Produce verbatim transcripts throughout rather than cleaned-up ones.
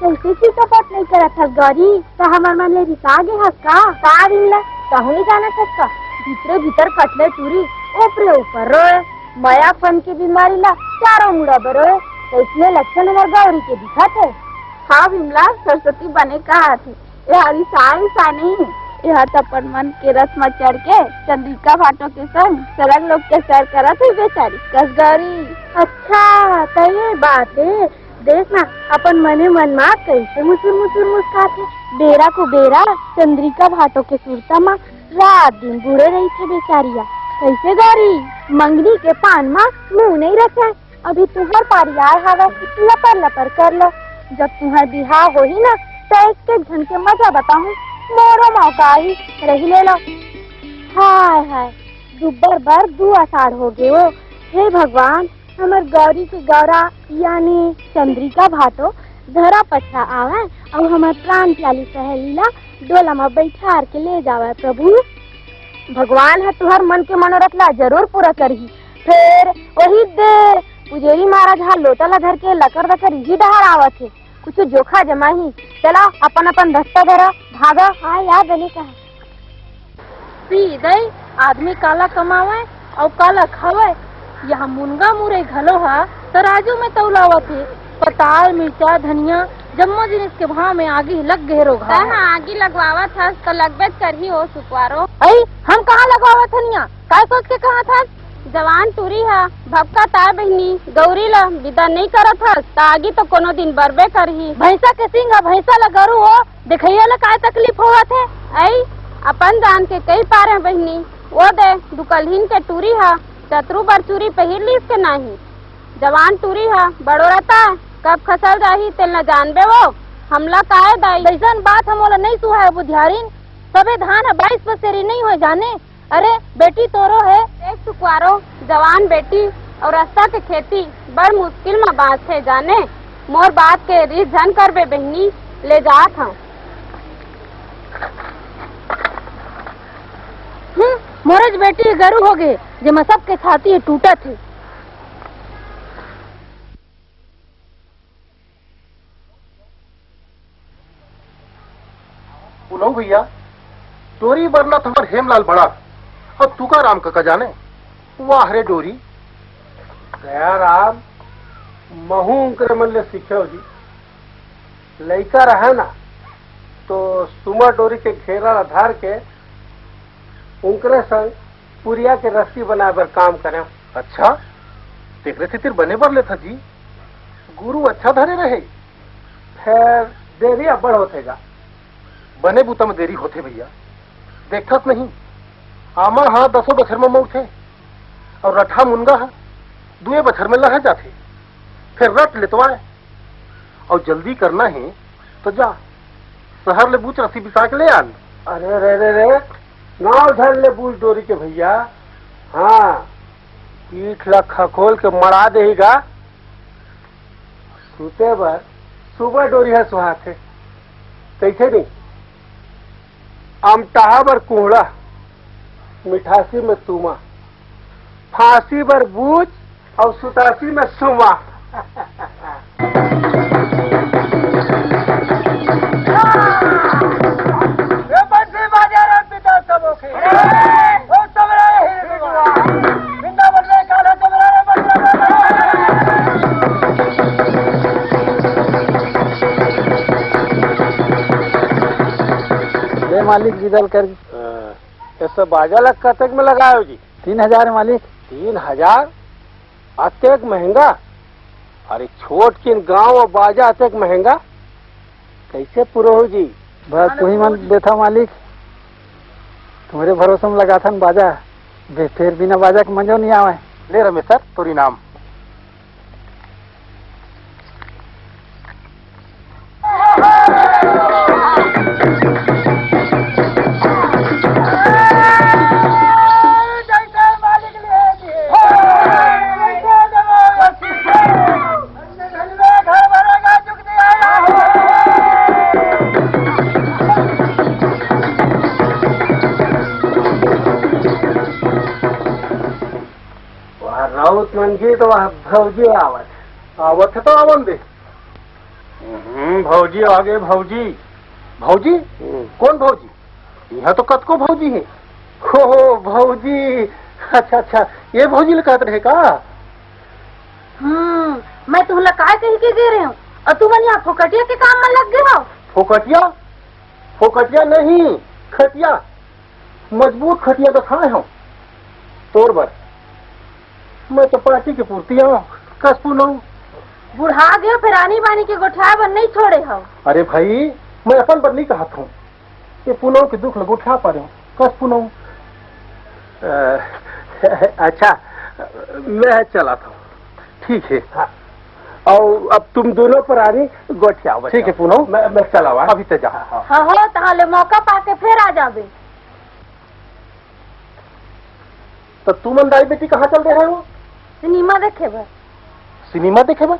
कइसे चिल्लापाट नइ करत हस गौरी? त हमर मन ले रिसा गे हस का? का विमला, तहूँ नइ जानत हस का? भीतरे भीतर कटले टूरी, ऊपरे ऊपर रोए। मया फन के बीमारी ला चारों मुड़ा बरोए। कइसने लक्षण हमर गौरी के दिखत हे। हाँ विमला, सरस्वती बने कहाथे। एहा रिसाय विसाय नइ हे। एहा त अपन मन के रथ म चढ़ के चंद्रिका भाटो के संग सरग लोक के सैर करत हे बेचारी। कस गौरी। अच्छा, त ये बात हे। देख ना, अपन मने मन मा कइसे मुसुर मुसुर मुस्काथे। बेरा को बेरा चंद्रिका भाटो के सुरता मा रात दिन बुड़े रहिथे बेचारिया। कइसे गौरी, मंगनी के पान मा मुंह नइ रखे। अभी तुंहर पारी आय हवय, लपर लपर कर लो। जब तुंहर बिहाव होही ना, त एक एक झन के मजा बताहूं, मोरो मौका आही, रहि ले लो। हाय हाय, दुब्बर बर दू असाढ़ हो गे ओ। हे भगवान, हमर गौरी के गौरा यानी चंद्रिका भाटो धरा पथरा आवय अउ हमर प्राण प्यारी सहेली ला डोला म बइठार के ले जावय प्रभु। भगवान ह तुहर मन के मनोरथ ला जरूर पूरा करही। फेर ओही दे पुजेरी महाराज ह लोटा ला धर के लकर दकर इही डहार आवत हे। कुछु जोखा जमाही। चला अपन अपन दस्ता धरा, भागा। हाँ यार, बने कहा। पी दई, आदमी काला कमावय अउ काला खावय। यह मुनगा मुरई घलो ह तराजू में तौलावत हे। पताल, मिर्चा, धनिया जम्मो जिनिस के भाव में आगी लग गे हे रोगहा। तैं ह आगी लगवावत हस त लगबेच करही ओ सुकवारो। अई, हम कहाँ लगवावत हन इहाँ? काय सोच के कहत हस? जवान टूरी ह भपका ताय बहिनी, गौरी ल बिदा नइ करत हस त आगी तो कोनो दिन बरबे करही। भैंसा के सींग ह भैंसा ल गरू हो, देखइया ल काय तकलीफ होवत हे? अई, अपन जान के कई पारे बहिनी, ओ दे दुकलहिन के टूरी ह चतरू बर चूरी पहिर लीस के नाही। जवान टूरी ह बड़ो रता, कब खसल जाही तेन ल जानबे वो, हमला काय दाई। अइसन बात ह मोला नइ सुहाय बुधियारिन, सबे धान ह बाईस पसेरी नइ होय जाने। अरे बेटी तोरो हे। देख सुकवारो, जवान बेटी अउ रस्ता के खेती बड़ मुश्किल म बांचथे जाने। मोर बात के रीस झन करबे बहिनी, ले जात हंव। हम्म, मोरेच बेटी गरू हो गे, जेमा सबके छाती टूटत हे। पुनऊ भैया, डोरी बरना त हमर हेमलाल बड़ा, अउ तुका राम कका जाने। वाह रे डोरी। गया राम, महू उंकरे मन ले सीखेव जी। लइका रहे ना, तो सुमा डोरी के घेरा ला धर के उंकरे संग पुरिया के रस्सी बनाए बर काम करेंव। अच्छा, तेकरे सेतिर बने बर लेथा जी। गुरु अच्छा धरे रहे। फेर देरी अब्बड़ होथे गा। बने बूता म देरी होथे भैया। देखथस नहीं, आमा ह दसों बछर म मउरथे अउ रठहा मुनगा ह दुए बछर म लह जाथे। फेर रट लेतवाय अउ जल्दी करना हे त जा, सहर ले बूच रस्सी बिसा के ले आन। अरे रे रे रे, नाव धर ले बूच डोरी के भैया। हाँ, पीठ ला खखोल के मड़ा देही गा। सूते बर सुबह डोरी ह सुहाथे। कइसे नहीं? अमटाहा बर कुहड़ा, मिठासी में तुमा, फांसी बर बूच अउ सुतासी में सुमा। ए बंसी बाजा रे पिता सबो के। ओ सबरा रे हे बिगुआ। वृंदावन में काला सबरा रे बंसी बाजा। ले मालिक, गिदल कर। हाँ, ये सब बाजा ला कतक में लगायो जी? तीन हजार मालिक। तीन हजार? अतेक महंगा? अरे छोट किन गांव अउ बाजा अतेक महंगा कइसे पुरोहू जी? बस तुही मन देथा मालिक, तुम्हरे भरोसा में लगाथन बाजा, बे-, फेर बिना बाजा के मजो नहीं आवे। ले रमेश सर, तोर इनाम। वह राउत मन जी तो वह भौजी आवत। आवत हे तो आवन दे। हम्म, भौजी आगे, भौजी। भौजी? हम्म। कौन भौजी? यहाँ तो कतको भौजी हे। हो, हो, भौजी। अच्छा, अच्छा, ये भौजी ल कहत रहे का? हम्म, मैं तुमला काय कह के गे रहे हूँ, और तुमन यहाँ फोकटिया के काम में लग गए हो। फोकटिया? फोकटिया नहीं, खटिया। मजबूत खटिया तो खाए हो तोर बर। मैं तो पार्टी के पूर्ति आऊँ, कस पूनम। बुढ़ा गए, फिर आनी बानी के गोठियाए बर नहीं छोड़े हो। अरे भाई, मैं अपन बर नहीं कहत हूँ, ये पूनम के दुख ल गोठिया पा रहे हूँ, कस पूनम। अ, अच्छा, मैं चला था। ठीक है। हाँ। और अब तुम दोनों पर आनी गोठिया ठीक है पूनम, मैं, मैं चला हुआ। अभी तो जा। हाँ, हाँ। हाँ, हो, तहाँ ले मौका पाके फिर आ जाबे। तो तुमन दाई बेटी कहाँ चल रहे हो? सिनेमा देखे बर। सिनेमा देखे बर?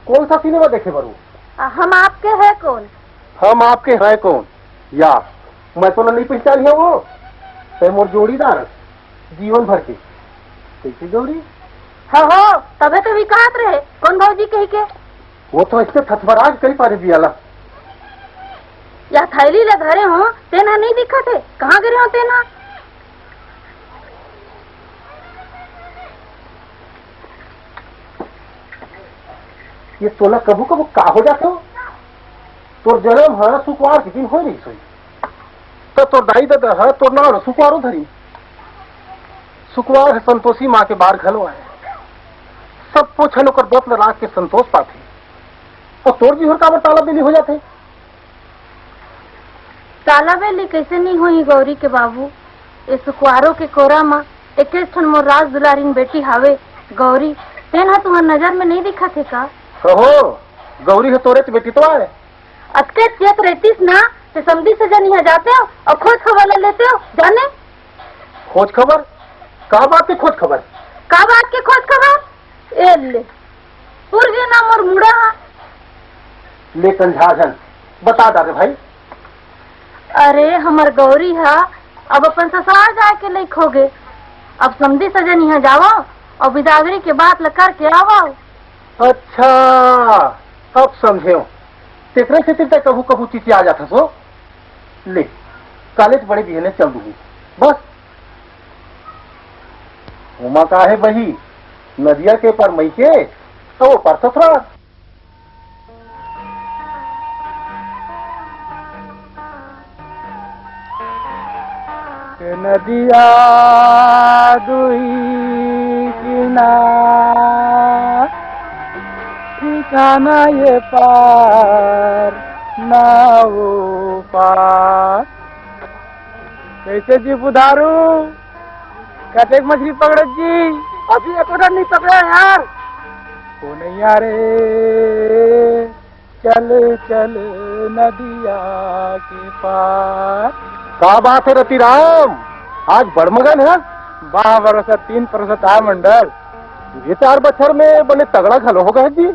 कौन सा सिनेमा देखे बर हो? आ, हम आपके है कौन? हम आपके है कौन? या, मैं तो नहीं पहचानी है वो। ते मोर जोड़ीदार, जीवन भर के। कैसे गौरी? हाँ हो, तबे तो भी कहत रहे, कौन भौजी कही के? वो तो ऐसे थथबराज कही पारे बियाला। या थैली ले धरे हो, तेना नहीं दिखत है, कहाँ गिरे हो तेना? ये तोला कभू कभू का हो जाते हो? तोर जन्म ह सुकवार के दिन होय रहिस होही, त तोर दाई ददा ह तोर नाव ल सुकवारो धरी। सुकवार ह संतोषी माँ के बार घलो आय। सब पोछन ओकर दत ल राख के संतोष पाथे। अउ तोर जीवर काबर ताला बेली हो जाथे? ताला बेली कइसे नइ होही गौरी के बाबू? ए सुकवारो के कोरा म एकेच ठन मोर राज दुलारिन बेटी हावे गौरी, तेन ह तुंहर नजर में नइ दिखत हे का? कहो, गौरी ह तोरेच बेटी तो आय। अतके चेत रहतीस ना, ते समधी सजन इहाँ जातेव अउ खोज खबर ल लेतेव, जाने? खोज खबर? का बात के खोज खबर? का बात के खोज खबर? ए ले, उर गे ना मोर मुड़ा ह। ले कंझा झन, बता डारे भाई। अरे, हमर गौरी ह अब अपन ससुराल जाए के लइक होगे। अब समधी सजन इहाँ जावव अउ बिदागरी के बात ल करके आवव। अच्छा, अब समझेव। तेकरे सेती त कभू कभू चिचिया जाथस हो। ले, कालेच बड़े बिहने चल दूही। बस। ओमा का हे बही, नदिया के पर मइके, त ओ पर ससुराल। ए नदिया दुई किनार, ठिकाना ये पार ना ओ पार। कैसे जी बुधारू, कतेक मछली पकड़त जी? अभी एको ठन नहीं पकड़ा यार। ओ नैया रे, चल चल नदिया के पार। का बात हे रतिराम, आज बड़ मगन हे। वाह भरोसा, तीन परोसा तार मंडल। ये चार बछर में बने तगड़ा घलो हो गए जी।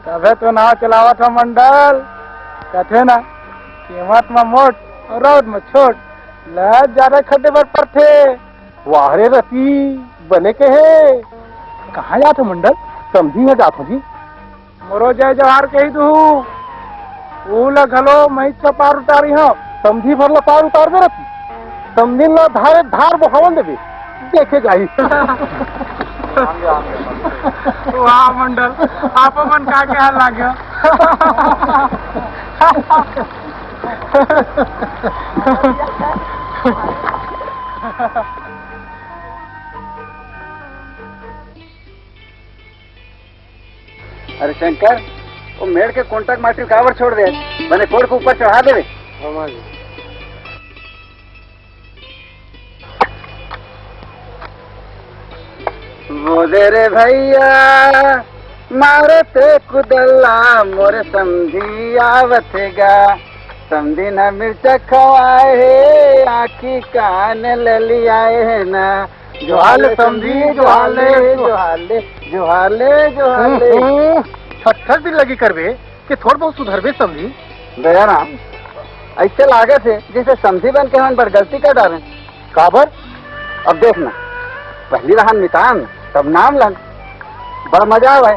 तभे तो नाव चलावत हो मंडल। कथे ना, कीमत म मोट अउ रौद म छोट, लज जादा खटे बर परथे। वाह रे रति, बने कहे। कहाँ जात हो मंडल? समधी ह जात हो जी। मोरो जय जोहार कही दूहू। ऊ ल घलो महीच के पार उतारी हव। समधी भर ल पार उतार दे रति। समधी ल धारे धार बोहावन देबे। देखे जाही। वाह मंडल, आपो मन का कहे लागे। अरे शंकर, वो मेड़ के कोंटक माटी काबर छोड़ दे? बने कोड़ के ऊपर चढ़ा देवे। हाँ, माँ जी। वो दे रे भैया, मारत कुदल्ला मोर समधी आवत गा। समधी न मिर्चा खवाए हे, आँखी कान ललियाए हे ना। जोहार ले समधी, जोहार ले, जोहार ले, जोहार ले, जोहार ले। हम्म, हम्म। छठ छठ दिन लगी करबे कि थोड़ बहुत सुधरबे समधी। दयाराम, ऐसे लागत हे जैसे समधी बन के हमन बड़ गलती कर डारे। काबर? अब देख ना, पहली रहन मितान, तब नाम लन। बड़ मजा आवे।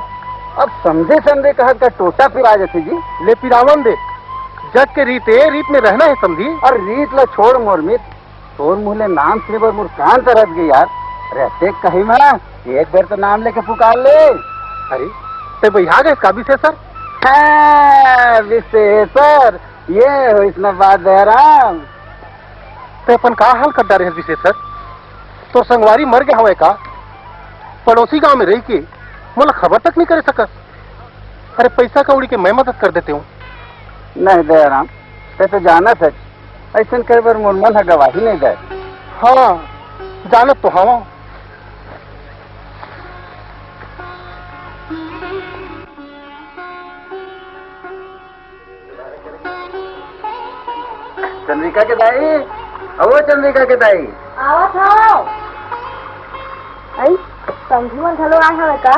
अब समधी समधी कहत का टोटा पिरा जथे जी। ले पिरावन दे, जग के रीत ए, रीत में रहना हे समधी। अरे रीत ला छोड़ मोर मीत, तोर मुँह ले नाम सुने बर मोर कान तरस गे यार। अरे अतेक कही मा एक बेर तो नाम लेके पुकार ले। अरे ते बइहा गे का विशेषर? हाँ, विशेषर, ये होइस न बात दयाराम। ते अपन का हाल कर डारे हस विशेषर? तोर संगवारी मर गे हवय का? पड़ोसी गांव में रहि के मोला खबर तक नहीं करे सकस। अरे पैसा कौड़ी के मैं मदद कर देते हूँ। नहीं दयाराम, ते तो जानत हस, अइसन करे बर मोर मन ह गवाही नहीं दे। हाँ, जानत तो हवं। चंद्रिका के दाई, अवो चंद्रिका के दाई। आवत हव। अई, समधी मन घलो आए हवे का?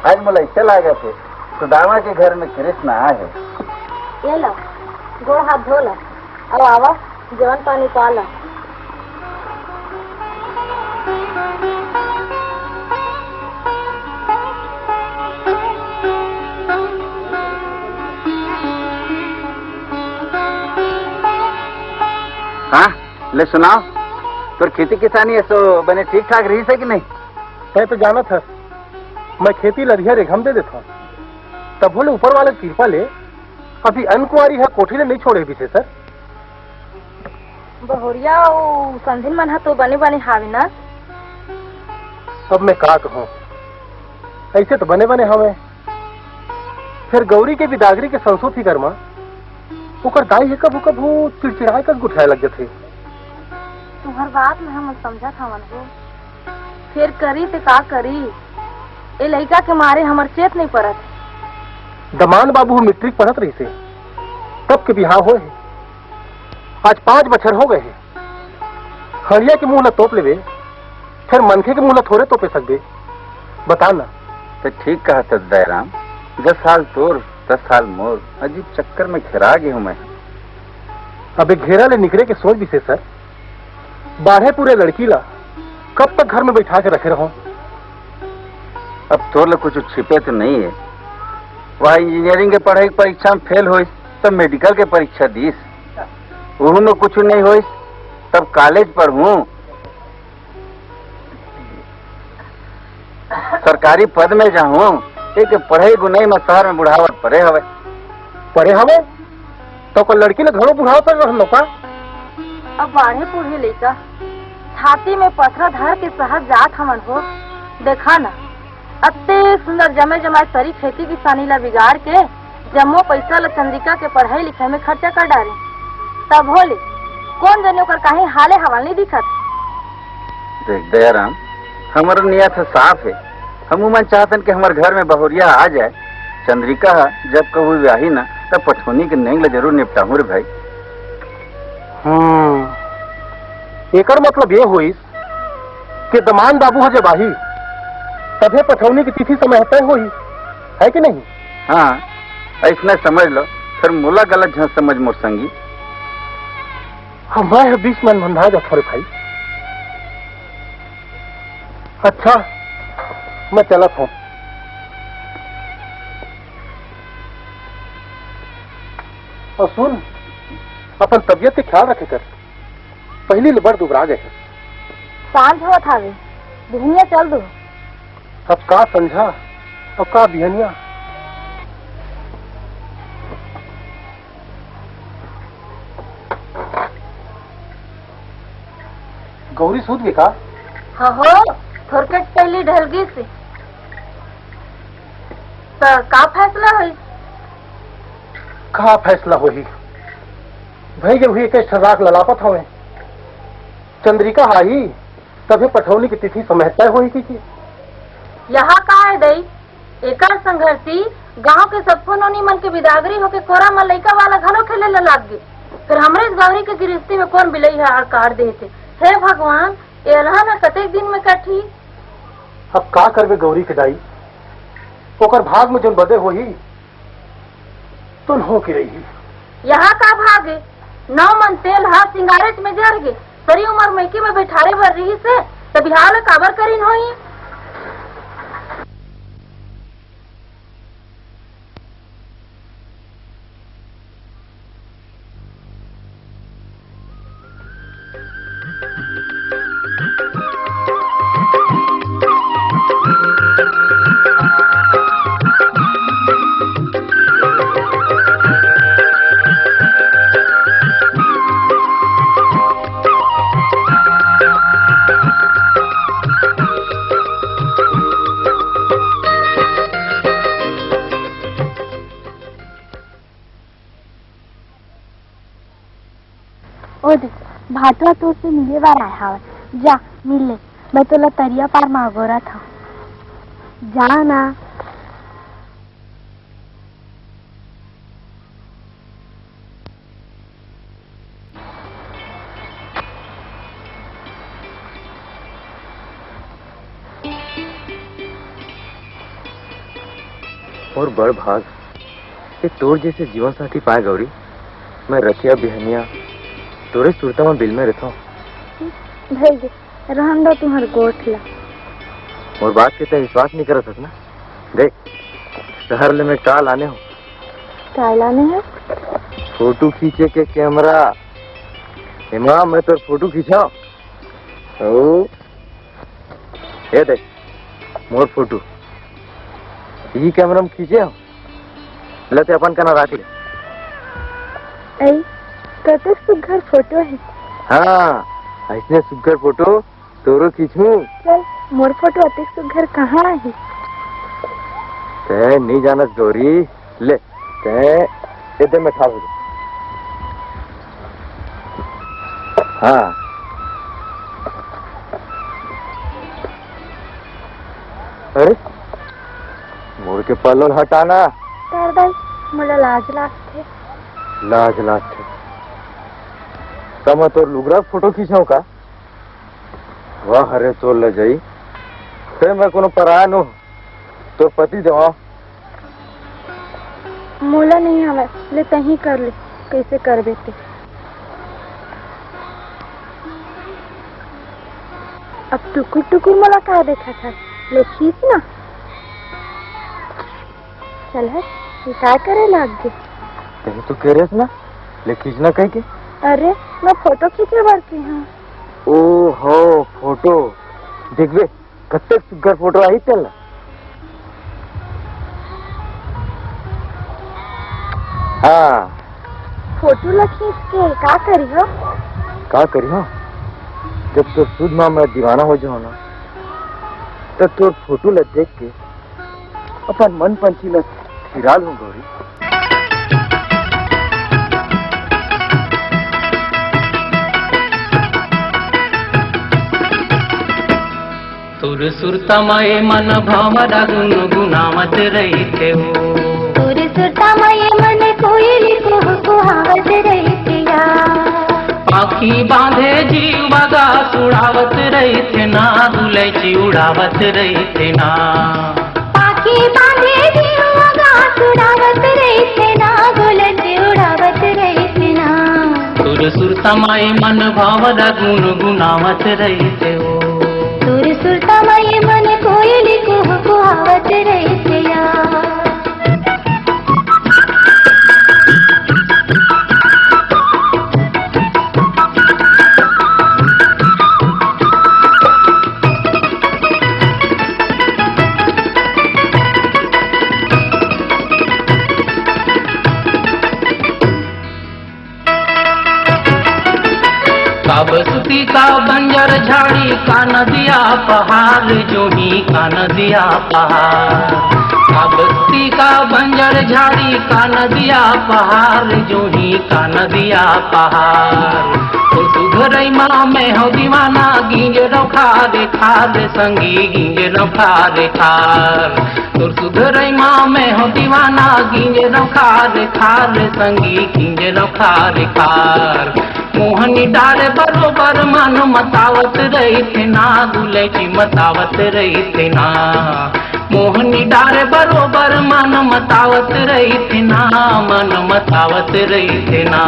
आज मोला अइसे लागत हे, सुदामा के घर में कृष्ण आए हे। ये ला, गोड़ हाथ धो ला, अउ आवा, जेवन पानी पा ला। हाँ, ले सुनाव, तोर खेती किसानी एसो बने ठीक ठाक रहिस हे कि नहीं? तैं तो जानत हस, मैं खेती ल अधिया रेघा म दे देथंव, तभो ले ऊपर वाले के कृपा ले अभी अनकुंवारी ह कोठी ले नहीं छोड़े हे विशेषर। बहुरिया अउ समधिन मन ह तो बने बने हावे ना। अब मैं का कहूँ, अइसे तो बने बने हावे, फेर गौरी के बिदागरी के संसो फिकर म ओकर दाई ह कभू कभू चिड़चिड़ाए कस गोठियाए लग जथे। तुम्हर बात ल हमन समझत हवन हो, फेर करी ते का करी? ए लइका के मारे हमर चेत नइ परत। दमान बाबू ह मैट्रिक पढ़त रहिसे, तब के बिहाव होए हे। आज पाँच बछर हो गए हे। हड़िया के मुंह ल तोप लेबे, फेर मनखे के मुंह ल थोरे तोपे सकबे। बता ना। ते ठीक कहत हस दयाराम, दस साल तोर, दस साल मोर, अजीब चक्कर में घेरा गे हूं मैं। अबे घेरा ले निकरे के सोच विशेषर। बाढ़े पूरे लड़की ला कब तक घर में बैठा के रखे रहो? अब तोर ले कुछ छिपे तो नहीं है। वह इंजीनियरिंग के पढ़ाई के परीक्षा में फेल होइस, तब मेडिकल के परीक्षा दीस, उहू में कुछ नहीं होइस, तब कॉलेज पढ़ूं, सरकारी पद में जाहूं, एक पढ़ई गुनई में शहर में बुढ़ावत परे हवे। परे हवे? तो का लड़की ल घलो बुढ़ावत रहनो का? अब बाढ़े बूढ़े लइका छाती में पथरा धर के शहर जात हवन हो। देखा ना, अत्ते सुंदर जमे जमाए सरी खेती किसानी ला बिगाड़ के जम्मो पइसा ला चंद्रिका के पढ़ाई लिखाई में खर्चा कर डारे। तभो ले कोन जने ओकर काहीं हाले हवाल नहीं दिखत। देख दयाराम, हमर नियत ह साफ हे। हमू मन चाहतन कि हमर घर में बहुरिया आ जाए। चंद्रिका ह जब कहू ब्याही ना, तब पठौनी के नेंग ल जरूर निपटाहूं रे भाई। हम्म, एकर मतलब ये होइस कि दमान बाबू ह जब आही, तभे पठौनी के तिथि समय तय होही, है कि नहीं? हाँ, अइसने समझ लो, फेर मोला गलत झन समझ मोर संगी। हाँ, मैं ह बीच में अनभंधा जाथों रे भाई। अच्छा, मैं चलत हूँ। अउ सुन, अपन तबियत के ख्याल रखे कर, पहिली ले बड़ दुबरा गए हस। सांझ होत हावे, बिहनिया चल दू। अब का संझा, अब का बिहनिया। गौरी सूत गे का? हाँ हो, थोरके पहिली ढल गिस। त का फैसला होइस? का फैसला होही? भई जब हुई इक्कीस ठन राख ललापत हवे। चंद्रिका आही, तभे पठौनी के तिथि समय तय होही कहिके। यहाँ का है दई? एकर संघर्ती गांव के सबको नोनी मन के बिदागरी होके कोरा म लइका वाला घलो खेले ल लाग गे। फिर हमरे गौरी के गिरस्ती में कोन बिलई ह आड़ काट देथे? हे भगवान, ए अलहन ह कतेक दिन में कटही? अब का करबे गौरी के दाई, ओकर भाग में जोन बदे होही, तुन हो के रही। यहाँ का भागे? नौ मन तेल हा सिंगारेच में जर गे। सरी उमर मइके में बैठारे बर रहिस हे, त बिहाव ल काबर करिन होही? ओ दे, भाटुआ तोर से मिले बर आए हावय। जा, मिल ले। मैं तोला तरिया पार म अगोरत हंव। जा ना। मोर बड़ भाग, ये तोर जैसे जीवन साथी पाए गौरी। मैं रतिया बिहनिया तोरे सुरता म बिल में रहता हूँ। भई गे, रहन दो तुम्हार गोठ ला। मोर बात के तैं विश्वास नहीं करत हस ना। देख, शहर ले मैं का लाने हूँ। का लाने है? फोटो खींचे के कैमरा। एमा मैं तोर फोटो खींचा। ओ, ये देख, मोर फोटो। यही कैमरा में खींचे हो। ले, ते अपन कना राख ले। ऐ, कते सुग्घर फोटो है। हाँ, ऐसने सुग्घर फोटो तोरो खींचूं। चल, मोर फोटो अतेक सुग्घर कहाँ है? ते नहीं जानस गौरी, ले, ते एदे में ठाढ़ हो जा। हाँ। अरे, मोर के पल्लो ल हटाना। कर दई, मोला लाज लागथे। लाज लागथे? त मैं तोर लुगरा फोटो खींचाऊं का? वाह रे तोर लजई, ते मैं कोनो पराया नो, तोर पति देवा। मोला नहीं आवे, ले तहीं कर ले, कैसे करबे ते। अब टुकुर टुकुर मोला का देखत हस, ले खींच ना। चल हट, ये का करे लाग गे? तहीं तो कहे रेहेस ना, ले खींचना कह के। अरे, मैं फोटो खींचे बर की हूँ। ओ हो, फोटो। देखबे, कतेक सुग्घर फोटो आही तेला। हाँ। फोटो ला खींच के का करिहो? का करिहो? जब तोर सुध म मैं दीवाना हो जाऊँ ना, तब तोर फोटो ला देख के अपन मन पंछी ल थिरा लूं गौरी। सुर सुरता म ए मन भंवरा गुनगुनावत रहिथे ओ। सुर सुरता म ए मन कोयली कुहकुहावत रहिथे या। पाखी बांधे जीव बगास उड़ावत रहिथे ना, दुलैची उड़ावत रहिथे ना। पाखी बांधे जीव बगास उड़ावत रहिथे ना, दुलैची उड़ावत रहिथे ना। सुर सुरता म ए मन भंवरा गुनगुनावत रहिथे ओ। सुर सुरता म ए मन कोयली कुहकुहावत रहिथे या। का बस्ती का बंजर झाड़ी, का नदिया पहाड़, जोही का नदिया पहाड़। का बस्ती का बंजर झाड़ी, का नदिया पहाड़, जोही का नदिया पहाड़। ओ सुघरई मा मैं हो दीवाना, गींजे रौ खारे खारे संगी, गींजे रौ खारे खार। तोर सुघरई मा मैं हो दीवाना, गींजे रौ खार खार संगी, गींजे रौ खार खार। मोहनी डारे बरोबर मन मतावत रहिथे ना, दुलैची मतावत रहिथे ना। मोहनी डारे बरोबर मन मतावत रहिथे ना, मन मतावत रहिथे ना।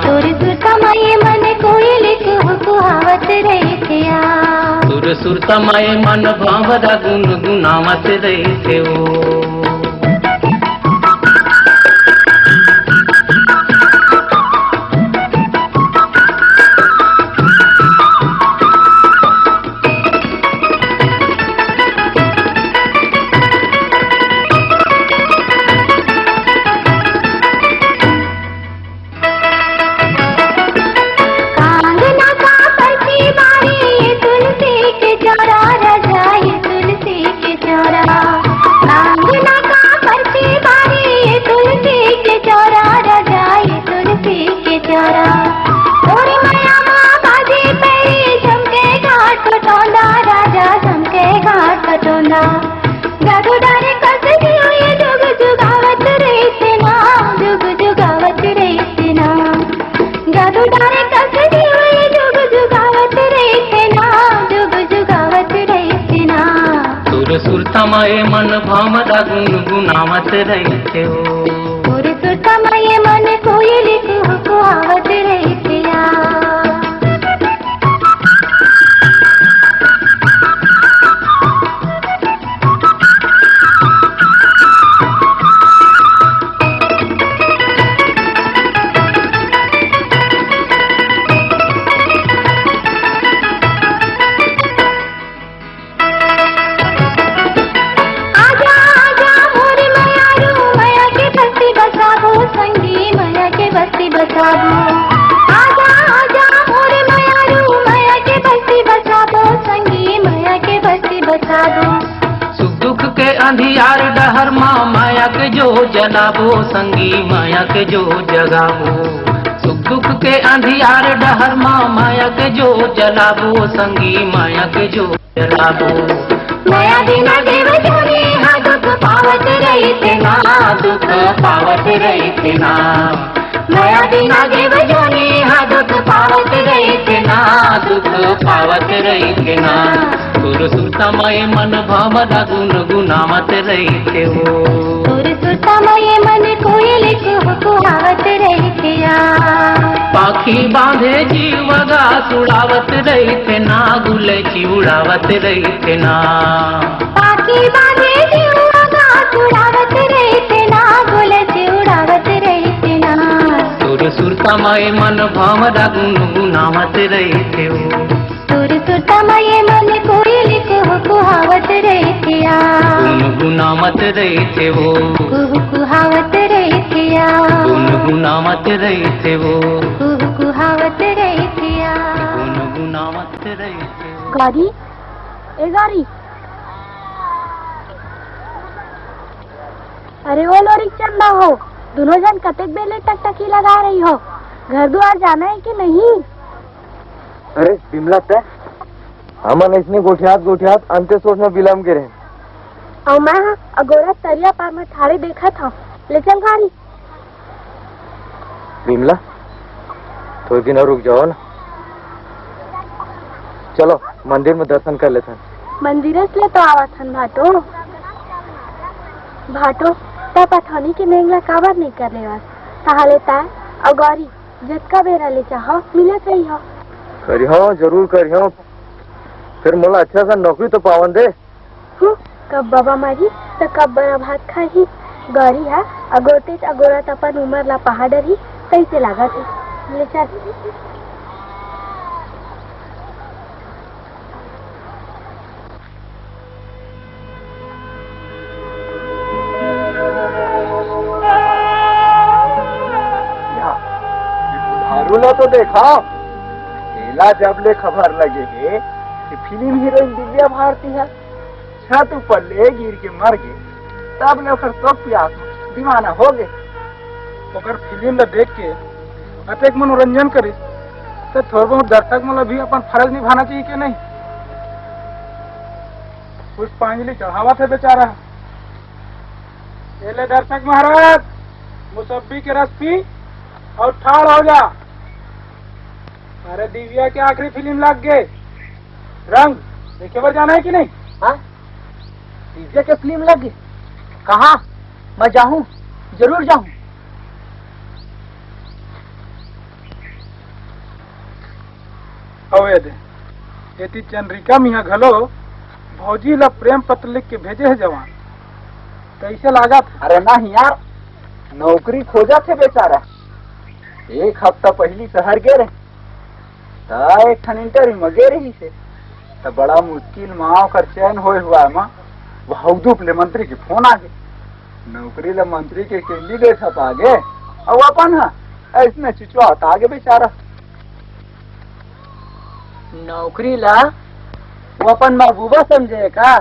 तोर सुरता म ए मन कोयली कुहकुहावत रहिथे या। तोर सुरता म ए मन भंवरा गुनगुनावत रहिथे ओ। कांगना का परती बारी, तुलसी के चौरा रजाई, तुलसी के चौरा। कांगना ए मन भंवरा गुनगुनावत रहिथे ओ। मोर सुरता म ए मन कोयल कुहकुहावत रहिथे या। आजा, आजा, मोर मयारू, मया के बस्ती बसाबो, संगी मया के बस्ती बसाबो। आजा, आजा, मोर मयारू, मया के बस्ती बसाबो, संगी मया के बस्ती बसाबो। सुख दुख के अंधियार डहर मा मया के जोत जलाबो, संगी मया के जोत जगाबो। सुख दुख के अंधियार डहर मा मया के जोत जलाबो, संगी मया के जोत जलाबो। मया बिना देव जोनी हा दुख पावत रहिथे ना, दुख पावत रहिथे ना। मया बिना देव जोनी हा दुख पावत रहिथे ना, दुख पावत रहिथे ना। तोर सुरता म ए मन भंवरा गुनगुनावत रहिथे ओ। तोर सुरता म ए मन कोयल कुहकुहावत रहिथे या। पाखी बांधे जीव गा सुड़ावत रहिथे ना, गुलची उड़ावत रहिथे ना। पाखी बांधे जीव गा सुड़ावत रहिथे ना, गुलची उड़ावत रहिथे ना। तोर सुरता म ए मन भंवरा गुनगुनावत रहिथे ओ। तोर सुरता म ए मन कोयल कुहकुहावत रहिथे या। गुनगुनावत रहिथे ओ। कुहकुहावत रहिथे या। गुनगुनावत रहिथे ओ। कुहकुहावत रहिथे या। गुनगुनावत रहिथे ओ। गौरी, ए गौरी। अरे ओ लोरिक चंदा हो, दूनों झन कतेक बेर ले टकटकी लगा रही हो, घर दुवार जाना हे कि नहीं? अरे बिमला, तैं? हमन अइसने गोठियात गोठियात अंते सोच म बिलम गे रहेन। अउ मैं ह अगोरा तरिया पार म ठाढ़े देखत हंव। ले चल गाड़ी। बिमला, थोड़े दिन अउ रुक जाओ ना। चलो, मंदिर म दर्शन कर लेथन। मंदिरच ले तो आवत हन भाटो। भाटो, तैं पठौनी के नेंग ला काबर नइ कर लेवस? ताहले तैं अउ गौरी जतका बेरा ले चाहो, मिलत रहिहो। करिहो, जरूर करिहो। फेर मोला अच्छा सा नौकरी तो पावन दे। हूँ, कब बाबा मरही, त कब बड़ा भात खाही। गौरी हा अगोरतेच अगोरत अपन उमर ला पहा डरही, तइसे लागत हे। ले चल। या, ये बुधारू ला तो देखा, एला जब ले खबर लगे हे कि फिल्म हीरोइन दिव्या भारती ह छत ऊपर ले गिर के मर गे, तब ले ओकर शोक पियास म दीवाना हो गे। ओकर फिल्म ला देख के अतेक मनोरंजन करिस, त थोर बहुत दर्शक मन ला भी अपन फर्ज निभाना चाहिए कि नहीं? पुष्पांजलि चढ़ावत हे बेचारा। ए ले दर्शक महाराज, मुसब्बी के रस पी अउ ठाढ़ हो जा। अरे दिव्या के आखिरी फिल्म लग गे, रंग देखे बर जाना हे कि नहीं? हाँ? दिव्या के फिल्म लग गे? कहाँ? मैं जाहूँ, जरूर जाहूँ। अउ ए दे, एती चंद्रिका मिया घलो भौजी ला प्रेम पत्र लिख के भेजे हे जवान। कइसे लागत? अरे नहीं यार, नौकरी खोजत हे बेचारा। एक हफ्ता पहिली शहर गे रहे, त एक ठन इंटरव्यू म गे रहिस हे, त बड़ा मुश्किल म ओकर चयन होए हुआ म भाउदूप ले मंत्री के फोन आ गे। नौकरी ले मंत्री के कैंडिडेट ह त आ गे, अउ अपन ह अइसने चुचवा त आ गे बेचारा। नौकरी ला वो अपन महबूबा समझे का?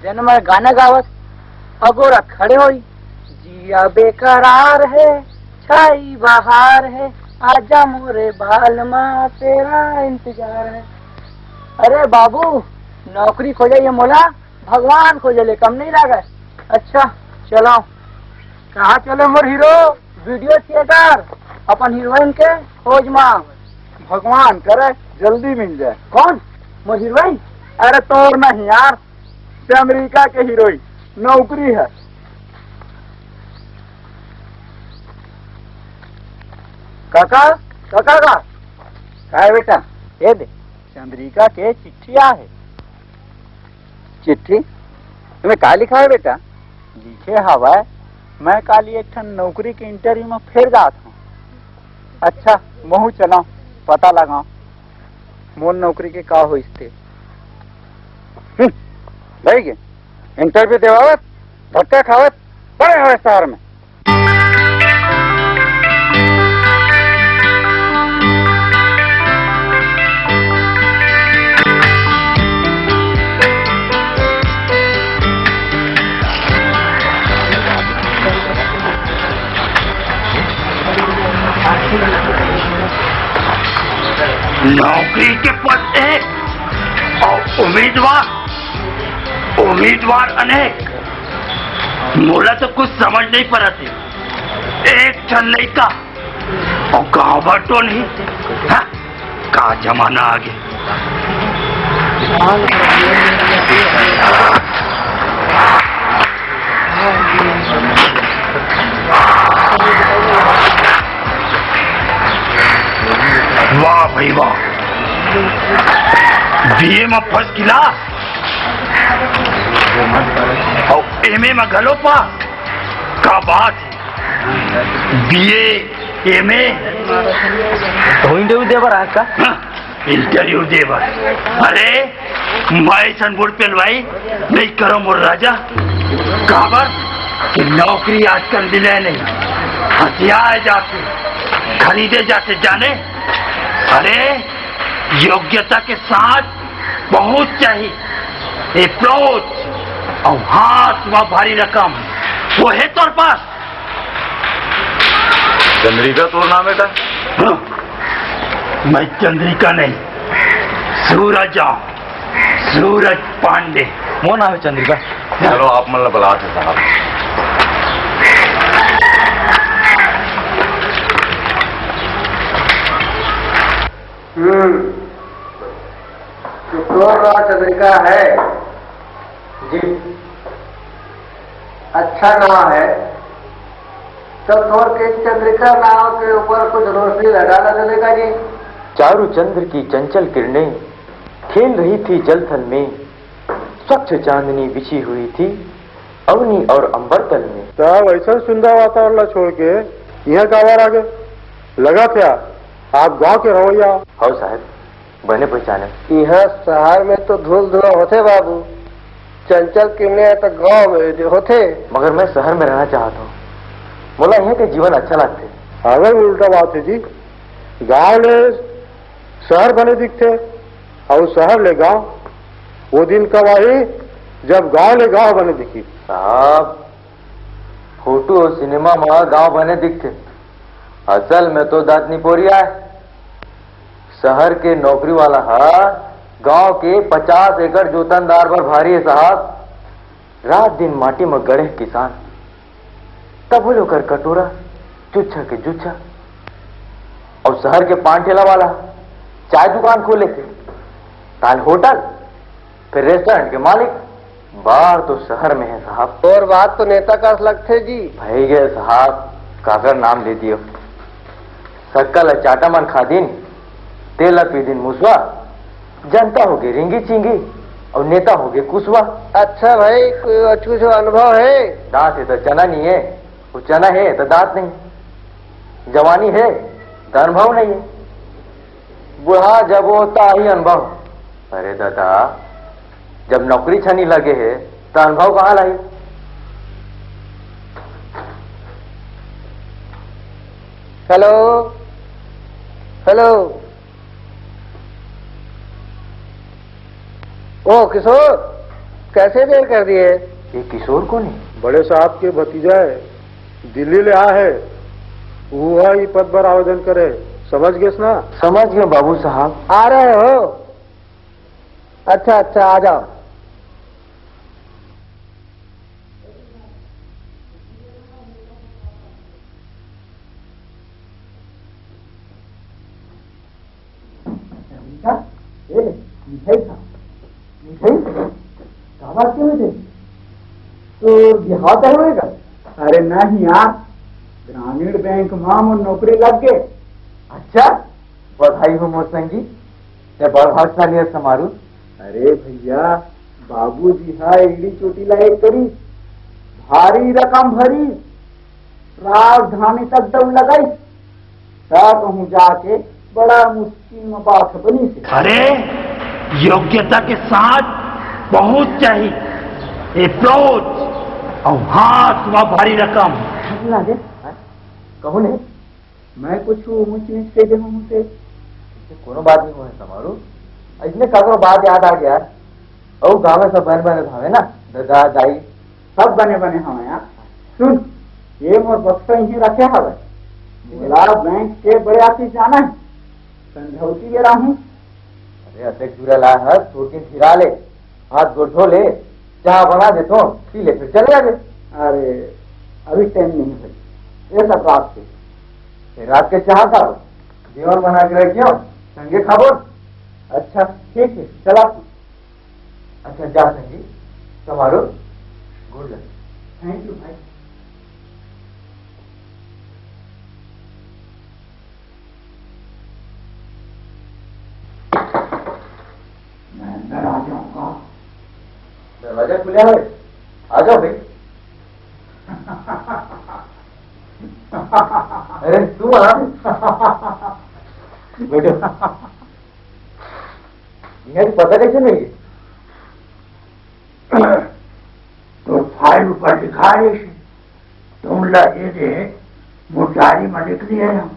जेन म गाना गावत अगोरा खड़े होई, जिया बेकरार है, छाई बहार है, आजा मोरे बालमा, तेरा इंतजार है। अरे बाबू, नौकरी खोजे ये मोला भगवान खोजे ले कम नहीं लागे। अच्छा, चलो। कहाँ चले मोर हीरो? वीडियो थिएटर, अपन हीरोइन के खोज मा। भगवान करे जल्दी मिल जाए। कौन? मोर हीरोइन? अरे तोर नहीं यार, चंद्रिका के हीरोइन नौकरी है। काका, काका का? का है बेटा? ये दे, चंद्रिका के चिट्ठी आ है। चिट्ठी? तुम्हें का लिखा है बेटा? लिखे हवय, मैं काली एक ठन नौकरी के इंटरव्यू में फेर जात हूँ। अच्छा, महू चलाओ, पता लगाओ, मोर नौकरी के का होइस ते। हम्म, भाई के इंटरव्यू देवावत, धक्का खावत, पड़े हवे शहर में। नौकरी के पद एक और उम्मीदवार, उम्मीदवार अनेक। मोला तो कुछ समझ नहीं पड़त हे। एक ठन लइका और गाँव भर टोनही। हाँ, का जमाना आ गे। वाह भाई वाह, बीए में फर्स्ट क्लास और एमए में घलो पास। का बात है, बीए, एमए। तो इंटरव्यू दे बर आए का? हाँ, इंटरव्यू दे बर। अरे, मैं अइसन बुढ़ पेलवाई नहीं करो मोर राजा। काबर कि नौकरी आजकल मिले नहीं, हथियाए जाते, खरीदे जाते जाने। अरे, योग्यता के साथ पहुंच चाहिए, अप्रोच, और हाथ में भारी रकम, वो है तोर पास? चंद्रिका तोर नाम है का? हाँ, मैं चंद्रिका नहीं, सूरज हूँ, सूरज पांडे। मोर नाम है चंद्रिका। चलो, आप मन ला बलात हे साहब। हम्म, तो तोर नाम चंद्रिका है जी। अच्छा नाम है। तो तोर के चंद्रिका नाम के ऊपर कुछ रोशनी लगा ला चंद्रिका जी। चारु चंद्र की चंचल किरणें खेल रही थी जल थल में, स्वच्छ चांदनी बिछी हुई थी अवनी और अंबर तल में। तब अइसन सुंदर वातावरण ला छोड़ के इहाँ काबर आ गे? लगत हे आप गांव के रहवइया। हव साहब, बने पहचाने। इहाँ शहर में तो धूल धुआं होथे बाबू, चंचल किरणें तो गांव में होथे। मगर मैं शहर में रहना चाहत हूँ, मोला इहाँ के जीवन अच्छा लगथे। अगर उल्टा बात है जी, गांव ले शहर बने दिखथे, अउ शहर ले गांव। वो दिन कब आही, जब गांव ले गांव बने दिखी। साहब, फोटो अउ सिनेमा म गांव बने दिखथे, असल में तो दांत निपोरिया है। शहर के नौकरी वाला ह गांव के पचास एकड़ जोतनदार बर भारी है साहब। रात दिन माटी म गड़े किसान, तभो ले ओकर कटोरा जुच्छा के जुच्छा। अउ शहर के पान ठेला वाला चाय दुकान खोले थे, ताल होटल, फिर रेस्टोरेंट के मालिक, बार तो शहर में है साहब। तोर बात तो नेता कस लगथे जी। भई गे साहब, काकर नाम ले दियो। सक्का ल चाटा मन खा दिन, तेल ल पी दिन मुसवा, जनता होगे रिंगी चिंगी, अउ नेता होगे कुसवा। अच्छा भाई, कोई कुछ अनुभव है? दांत हे त चना नहीं है, वो चना हे त दांत नहीं। जवानी हे त अनुभव नहीं है। बुढ़ा जब होता ही अनुभव। अरे दादा, जब नौकरी छनी लगे हे, त अनुभव कहाँ लाई? Hello, hello. ओ किशोर, कैसे देर कर दिए? ये किशोर कौन है? बड़े साहब के भतीजा है, दिल्ली ले आ है। वो ही पद पर आवेदन करे, समझ गेस ना? समझ गए बाबू साहब। आ रहे हो? अच्छा, अच्छा, आ जाओ। ए, मिठाई खा, मिठाई। का बात क्यों है? तो बिहाव तय होएगा? अरे नहीं यार, ग्रामीण बैंक मा मोर नौकरी लग गे। अच्छा, बधाई हो मोर संगी, ते बड़ भागशाली है समारू। अरे भैया, बाबूजी हा एड़ी चोटी ला एक करी, भारी रकम भरी, राजधानी तक दौड़ लगाई। त कहूँ जाके बड़ा मुश्किल में बात बनी से। अरे, योग्यता के साथ पहुंच चाहिए, अप्रोच, और हाथ में भारी रकम। ना दे, हाँ? कहूँ नहीं, मैं कुछ ऊंच नीच कह दे हूँ से। इससे कोनो बात नहीं हुआ है समारू, इसने काकरो बात याद आ गया। और गाँव में सब बन बने भावे ना, दादा दाई सब बने बने हवे यार। सुन, ये मोर बक्सा इहीं रखे हवे। मोला बैंक के बड़े ऑफिस जाना है, संझौती बेरा हूँ। अरे अतेक दूरा ला हस, थोकिन फिरा ले, हाथ गोड़ धो ले, चाह बना देथों, पी ले, फिर चले आबे। अरे अभी टाइम नहीं भाई, ये सब रात के। ये रात के चाह का जीवन बना के रखियो, संगे खाबो। अच्छा ठीक है, चला। अच्छा जा संगी, समारू, गुड लक। थैंक यू भाई। मैं अंदर आ जाऊंगा। दरवाजा खुला है, आ जाओ भाई। अरे तू आ, बैठो। इन्हें पता कैसे नहीं? तो फाइल ऊपर लिखा है, तुम लगे दे, मोर डायरी में लिख लिए हम।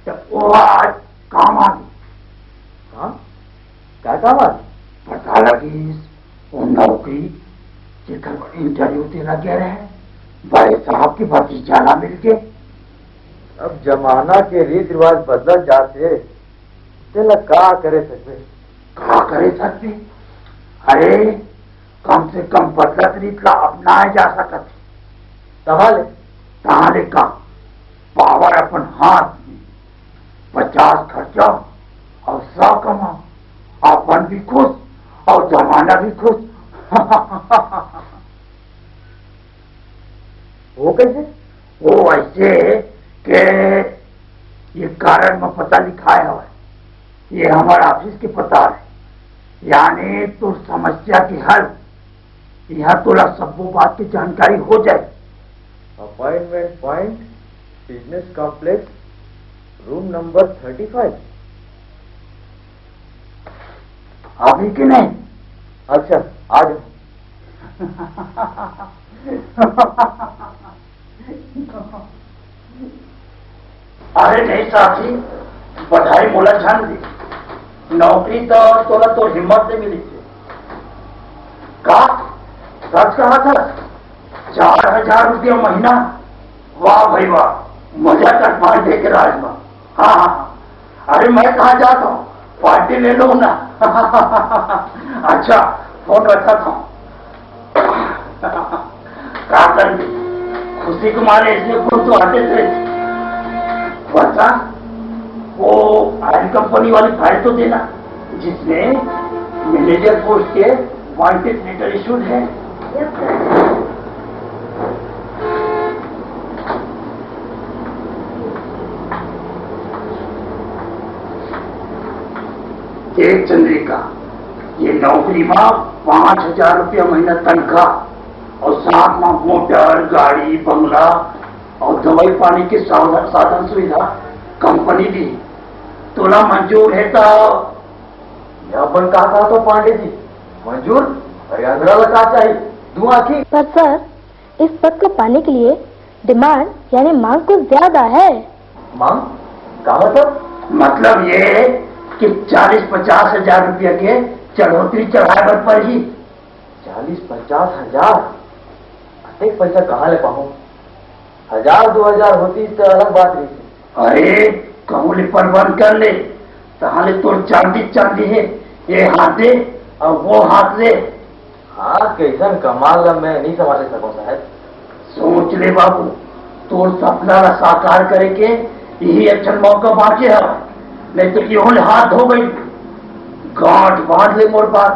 तो वो आज काम आ गई। हाँ? क्या काम आ गई? पता लगी वो नौकरी जेकर इंटरव्यू देना गए रहे, बड़े साहब के भतीजा ला मिल के। अब जमाना के रीत रिवाज बदलत जात हे, तेला का करे सकबे? का करे सकबे? अरे, कम से कम बदलत रीत ला अपनाए जा सकत हे। तहाँ ले? तहाँ ले का? पावर अपन हाथ में, पचास खर्चा और सौ कमा, अपन भी खुश और जमाना भी खुश। वो कैसे? वो ऐसे के ये कारण में पता लिखाए हवे, ये हमार ऑफिस के पता है, यानी तो समस्या के हल, यहाँ तोला सब्बो बात की जानकारी हो जाए। Appointment point, business complex, room number thirty five. अभी के नहीं? अच्छा, आ जाओ। अरे नहीं साथी, बधाई मोला झन दे। नौकरी तो तोला तोर हिम्मत से मिली थे। का? सच कहा था? चार हजार रुपया महीना? वाह भाई वाह, मजा कर पांडे के राज में। हाँ, हाँ, हाँ। अरे मैं कहाँ जाता हूँ, पार्टी ले लो ना। अच्छा, फोन रखा था। का कर, खुशी के मारे इसमें फोन तो आते थे। बता, वो ऑयल कंपनी वाली फाइल तो देना, जिसमें मैनेजर पोस्ट के वांटेड लेटर इशूड है। देख चंद्रिका, ये नौकरी में पाँच हजार रुपया महीना तनख्वाह और साथ में मोटर, गाड़ी, बंगला और दवाई पानी के साधन, साधन सुविधा कंपनी दी। तोला मंजूर है तो? मैं अपन का कहा तो पांडे जी, मंजूर? अरे अंधरा ला का चाहिए, दू आँखी। पर सर, इस पद को पाने के लिए डिमांड यानी मांग कुछ ज्यादा है। मांग? का मतलब? मतलब ये कि चालीस पचास हजार रुपया के चढ़ोतरी चढ़ाए बर पड़ही। चालीस पचास हजार? अतेक पैसा कहाँ ले पाहूँ? हजार दो हजार होती तो अलग बात रही। अरे, कहूँ ले प्रबंध कर ले, तहाँ ले तोर चांदी चांदी है, ये हाथ दे और वो हाथ ले। हाँ, कैसन कमाल ला मैं नहीं समझ सकूँ साहब। सोच ले बाबू, तोर सपना ला साकार करे के यही अच्छा मौका बाँचे है, नहीं तो इहो ले हाथ धो गई। गांठ बांध ले मोर बात।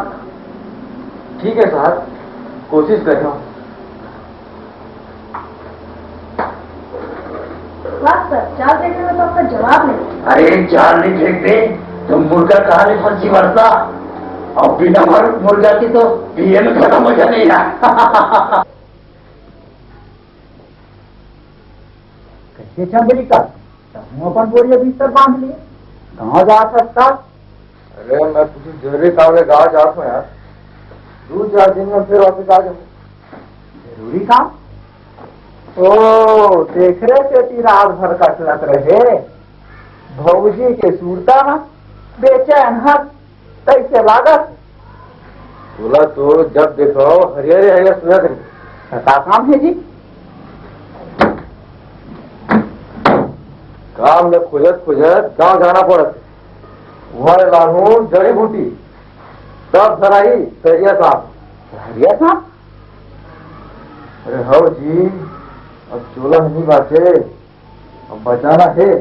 ठीक है साहब, कोशिश कर रहा हूँ। वाह सर, जाल फेंकने में तो आपका जवाब नहीं। अरे, जाल नहीं फेंकते तो मुर्गा कहाँ ले फंसी वरता? और बिना मर-, मुर्गा के तो पीएम का मजा नहीं है। कैसे चंद्रिका, तहूँ अपन बोरिया बिस्तर बांध लिए, गाँव जा सकता। अरे, मैं कुछ जरूरी काम ले गाँव जात हूँ यार। दू चार दिन में फिर वापस आ जाऊँ। जरूरी काम? ओ, तेखरे सेती रात भर कटलत रहे। भौजी के सुरता म बेचैन हस, तइसे लागत। तोला तो जब देखो हरियर हरियर सुझत रही। त का काम हे जी? काम ल खोजत खोजत गाँव जाना पड़त। उहाँ ले लानहूँ जड़ी बूटी, तब धराही सहरिया सांप। सहरिया सांप? अरे हव जी, अब चोला नहीं बाचे, अब बचाना हे,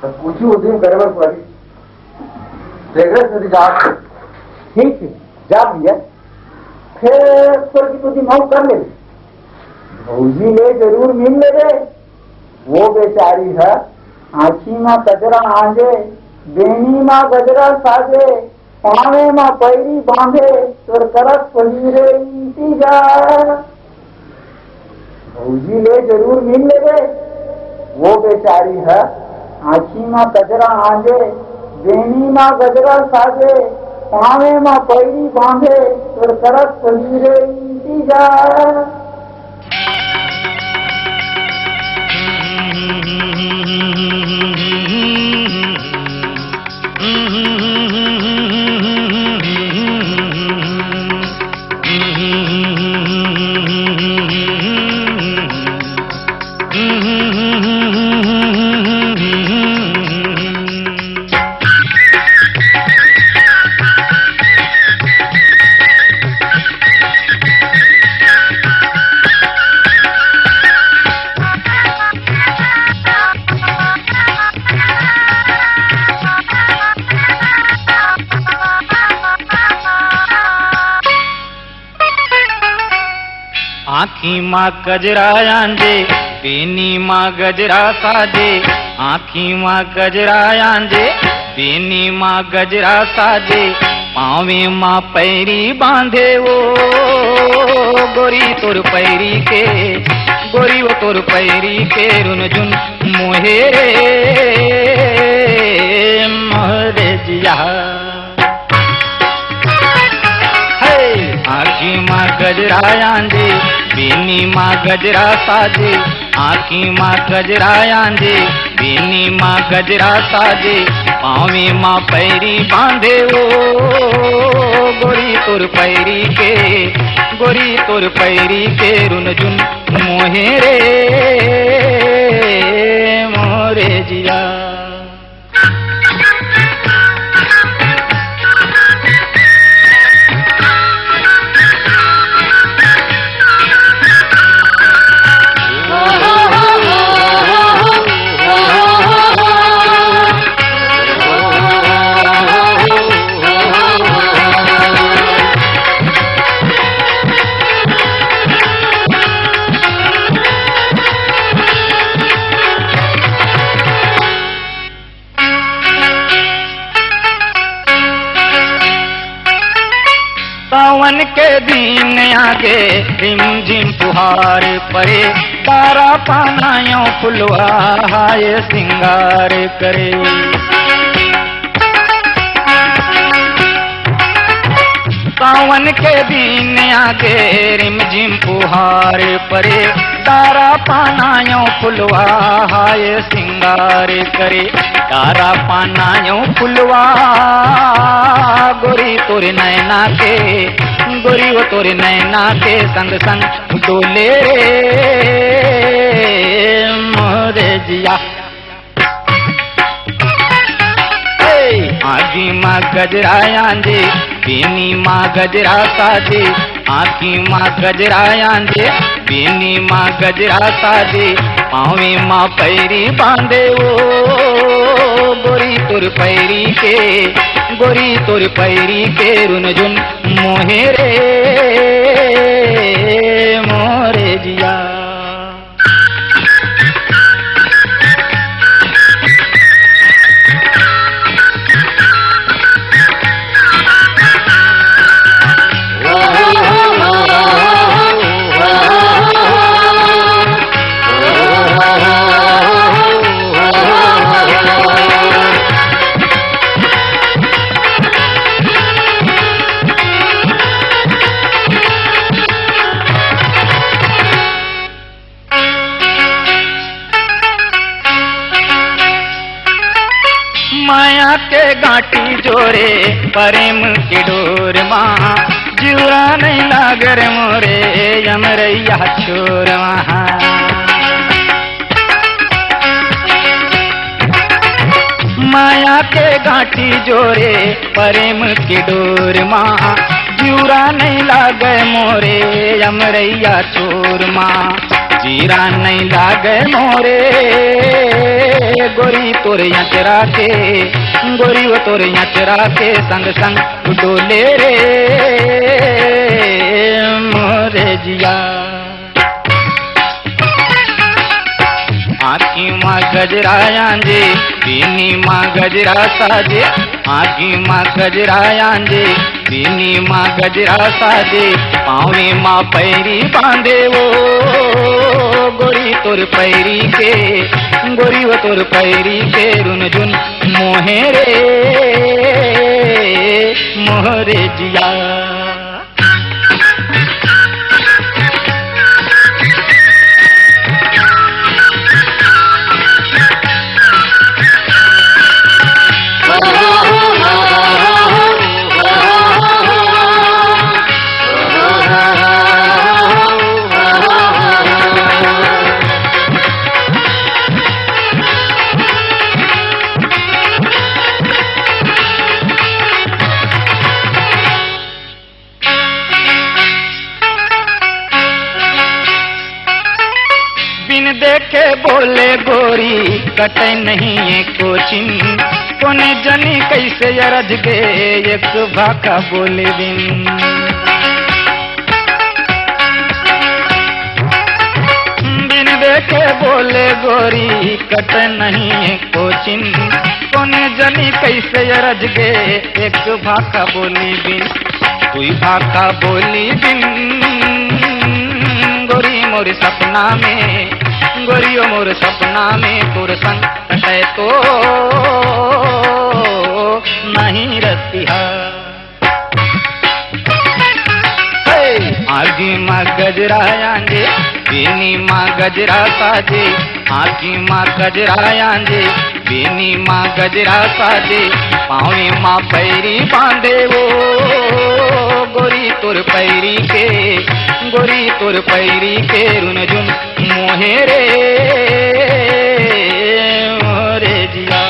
त कुछ उद्यम करे बर पड़ी। तेखरे सेती जात। ठीक हे, जा भैया, फेर थोड़ी कुछ उद्यम अउ कर लेबे। भौजी ले जरूर मिल लेबे। वो बेचारी ह आँखी म कजरा आंजे, बेनी म गजरा साजे, पाँवे म पैरी बांधे, तोर करत होही रे इंतजार। भौजी ले जरूर मिल लेबे। वो बेचारी ह आँखी म कजरा आंजे, बेनी म गजरा साजे, पाँवे म पैरी बांधे, तोर करत होही रे इंतजार। आँखी मा गजरा आंजे, बेनी मा गजरा साजे। आँखी मा गजरा आंजे, बेनी मा गजरा साजे। पाँवे मा पैरी बांधे ओ गोरी तोर पैरी के, गोरी ओ तोर पैरी के रुनझुन मोहे रे मोरे जिया। हे, आँखी मा गजरा आंजे, बेनी मा गजरा साजे। आँखी मा गजरा आंजे, बेनी मा गजरा साजे। पाँवे मा पैरी बांधे ओ गोरी तोर पैरी के, गोरी तोर पैरी के रुनझुन मोहे रे मोरे जिया। सावन के दिन आगे, रिमझिम फुहार परे, तारा पाना यो फुलवा हाय सिंगार करे। सावन के दिन आगे, रिमझिम फुहार परे, तारा पाना यो फुलवा हाय सिंगार करे। तारा पाना यो फुलवा गोरी तोरे नैना के, गोरी वो तोरे नैना के संग संग डोले रे मोरे जिया। ए, आँखी मा गजरा आंजे, बेनी मा गजरा साजे। आँखी मा गजरा आंजे, बेनी मा गजरा साजे। पाँवे मा पैरी बांधे ओ गोरी तोर पैरी के, गोरी तोर पैरी के रुनझुन मोहे रे मोरे जिया। माया के गांठी जोरे प्रेम के डोर मा, जिउरा नहीं लागे रे मोरे अमरैया छोर मा। माया के गांठी जोरे प्रेम के डोर मा, जिउरा नहीं लागे मोरे अमरैया छोर मा। जिउरा नहीं लागे मोरे, गोरी तोर अचरा के, गोरी वो तोर अचरा के संग संग डोले रे मोरे जिया। आँखी मा गजरा आंजे, बीनी मा गजरा साजे। आँखी मा गजरा आंजे, बीनी मा गजरा साजे। पाँवे मा पैरी बांधे वो, गोरी तोर पैरी के, गोरी वो तोर पैरी के रुनझुन मोहे रे मोरे जिया। बिन देखे बोले गोरी, कटे नहीं ये कोचिन। कोने जनी कैसे अरज गे, एक भाखा बोले बिन। बिन देखे बोले गोरी, कटे नहीं ये कोचिन। कोने जनी कैसे अरज गे, एक भाखा बोली बिन। दुई भाखा बोली बिन। गोरी मोर सपना में, गोरियो मोर सपना में, तोर संग कटे तो नहीं रतिहा। हे! आँखी मा गजरा आंजे, बीनी मा गजरा साजे। आँखी मा गजरा आंजे, बीनी मा गजरा साजे। पाँवे मा पैरी बांधे वो, गोरी तोर पैरी के, गोरी तोर पैरी के रुनझुन मोहे रे मोरे जिया।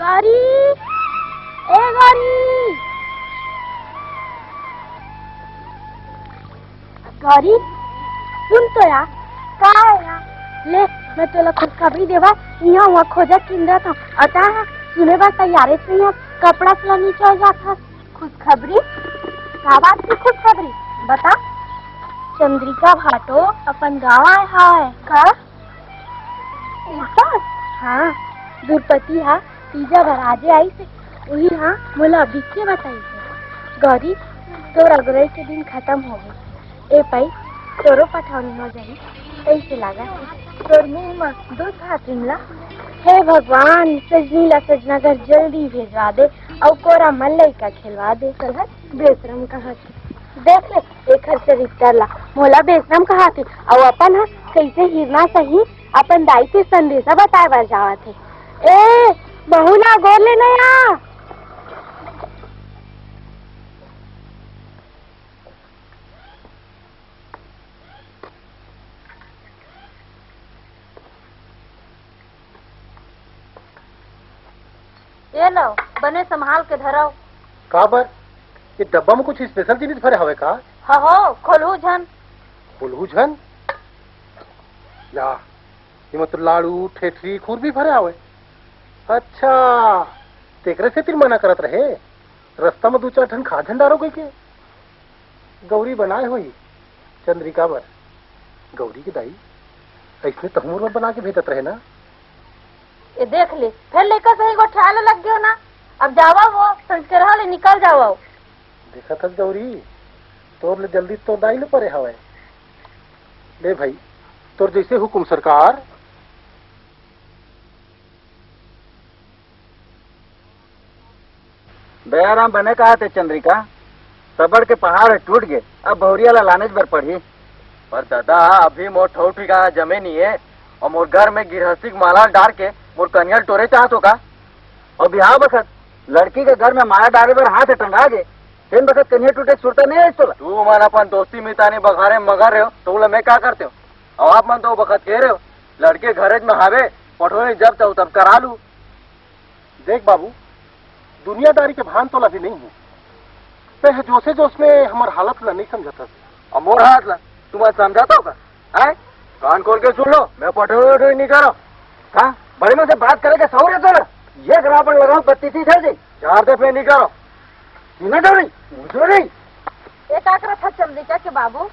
गौरी, ए गौरी। गौरी, सुन तो यार, का हे यार? ले, मैं तोला खुशखबरी देवा, इहाँ उहाँ खोजत किंदत हँव। अता सुने बर तैयारे से इहाँ कपड़ा सला निचोड़ जात हस। खुशखबरी? का बात के खुशखबरी? बता। चंद्रिका भाटो अपन गाँव आए हावय। का? ऊपर? हाँ, दुरपति हा तीजा बर आजे आइस हे, उही हा मोला अभिच्चे बताइस हे। गौरी, तोर अगुरई के दिन खतम हो गे। ए पई, तोरो पठौनी हो जाही, अइसे लागत हे। तोर मुंह म दूध भात ला। हे भगवान, सजनी ला सजना घर जल्दी भेजवा दे, अउ कोरा म लइका खेलवा दे। चल हट, बेशरम कहाँ के। देख ले एखर चरित्र ला, मोला बेशरम कहाथे, अउ अपन ह कइसे हिरना सही अपन दाई के संदेशा बताए बर जावत हे। ए, बहू ला गोद ले नइ आ। ये लो, बने संभाल के धरव। काबर? ये डब्बा में कुछ special जिनिस भरे हवे का? हाँ हो, खोलहू झन। खोलहू झन? या, ये में तो लाड़ू, ठेठरी, खुरपी भरे हवे। अच्छा, तेकरे सेती मना करत रहे। रस्ता में दू चार ठन खा झन डारो कहिके। गौरी बनाए होही चंद्रिका बर। गौरी के दाई, अइसने तहूँ मोर बर बना के भेजत रहे ना। ये देख ले, फेर लइका सही गोठियाए लग गेव ना। अब जावा वो, संस्करहा ले निकल जावा। देखत हस गौरी, तोर ले जल्दी तोर दाई ले परे हवय। ले भाई, तोर जइसे हुकुम सरकार। दयाराम बने कहाथे चंद्रिका, सबड़ के पहाड़ ह टूट गे, अब बहुरिया ला लानेच बर पड़ही। पर ददा, अभी मोर ठौर ठिकाना जमे नइ हे, अउ मोर घर में गिरहस्ती के माला डार के मोर कनिहा ल टोरे चाहत हो का? अउ बिहाव बखत लड़की के घर में माला डारे बर हाथ ह टंगा गे, तेन बखत कनिहा टूटे के सुरता नइ आइस तोला? तुमन अपन दोस्ती मितानी बघारे मगन रहे हो, त ओला मैं का करतेंव? अउ आप मन तो ओ बखत कहे रहे हो, लड़की घरे में हावे, पठौनी जब चाहू तब करा लू। देख बाबू, दुनियादारी के भान तोला भी नइ हे। तैं ह जोशे जोश में हमर हालत ला नइ समझत हस। अउ मोर हालत ला तुमन समझत हो का? हैं? कान खोल के सुन लो, मैं पठौनी वठौनी नइ करंव। का? बड़े मन से बात करे के सहूर हे तोला? एक रापट लगाहूं, बत्ती तीस हे जी। झार दे फेर नइ करंव। सुना तो नहीं, मुझे नहीं। ए का करत हस चंद्रिका के बाबू?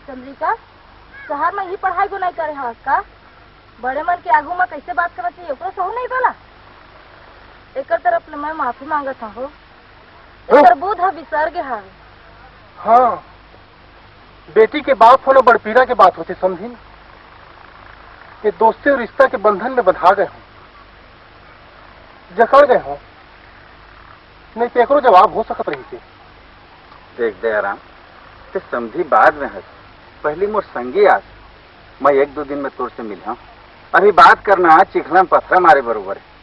चंद्रिका, शहर में ही पढ़ाई को नइ करे हवस का? बड़े मन के आगू म कइसे बात करना चाहिए, ओकरो सहूर नइ तोला। एकर तरफ ले मैं माफी मांगत हंव। ओ। एकर बुध ह बिसर गे हावे। हाँ, बेटी के बाप होना बड़ पीरा के बात होथे समधिन। ये दोस्ती अउ रिश्ता के बंधन में बंधा गे हंव, जकड़ गे हंव, नइ त एकरो जवाब हो सकत रहिसे। देख दयाराम, तैं समधी बाद में हस, पहिली मोर संगी आस। मैं एक दू दिन में तोर से मिलहूं। अभी बात करना चिखला म पथरा मारे बरोबर हे।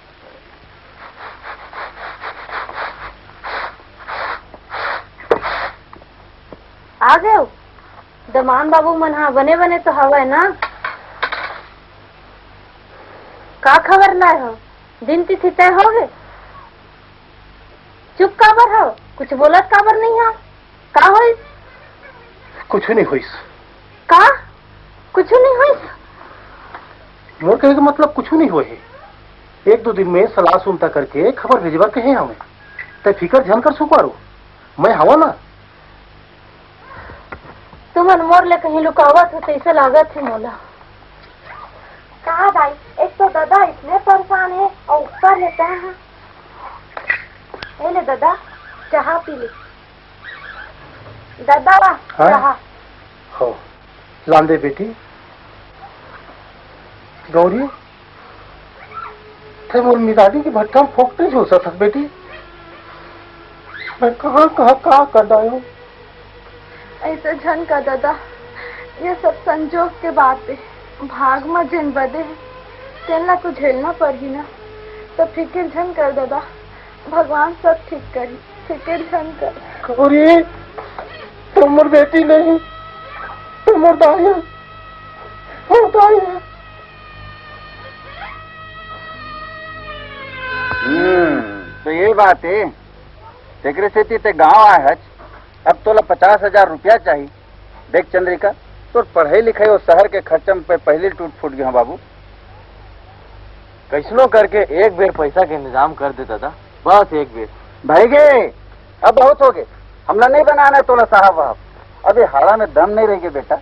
आ गेव? दमान बाबू मन हा बने बने तो हवय ना? का खबर लाए हो? दिन तिथि तय हो गे? चुप काबर हो? कुछ बोलत काबर नहीं हो? का होइस? कुछ नहीं होइस। का? कुछ नहीं होइस? मोर कहे के मतलब कुछ नहीं होए हे। एक दो दिन में सलाह सुनता करके खबर भेजवा कहे हमें। तय फिकर झन कर सुकवारो, मैं हवा ना। तुमन मोर ले कहीं लुकावत हो तइसे लागत हे मोला। का दाई, एक तो ददा इतने परेशान हे अउ ऊपर ले तैं ह। ए ले ददा, चाहा पी ले। ददा, हाँ? चाहा। हो, लान दे बेटी। गौरी, तैं मोर मितानी के भट्ठा म फोकट झोलसत हस बेटी। मैं कहाँ कहाँ का कर डारेंव। अइसे झन का ददा, ये सब संजोग के बात हे। भाग म जेन बदे हे, तेन ला तो झेलना पड़ही ना। तो फिकिर झन कर ददा, भगवान सब ठीक करही, फिकिर झन कर। गौरी, तैं मोर बेटी नहीं, तैं मोर दाई हस, मोर दाई हस। हम्म, तो ये बात हे। तेकरे सेती तैं गांव आए हच। अब तोला पचास हजार रुपया चाही। देख चंद्रिका, तोर पढ़ई लिखई अउ शहर के खर्चा में पहिली टूट फूट गे हंव बाबू। कइसनो करके एक बेर पइसा के इंतजाम कर दे ददा, बस एक बेर। भई गे, अब बहुत हो गे। हमला नहीं बनाना हे तोला साहब वाहब। अब ये हाड़ा में दम नहीं रहि गे बेटा।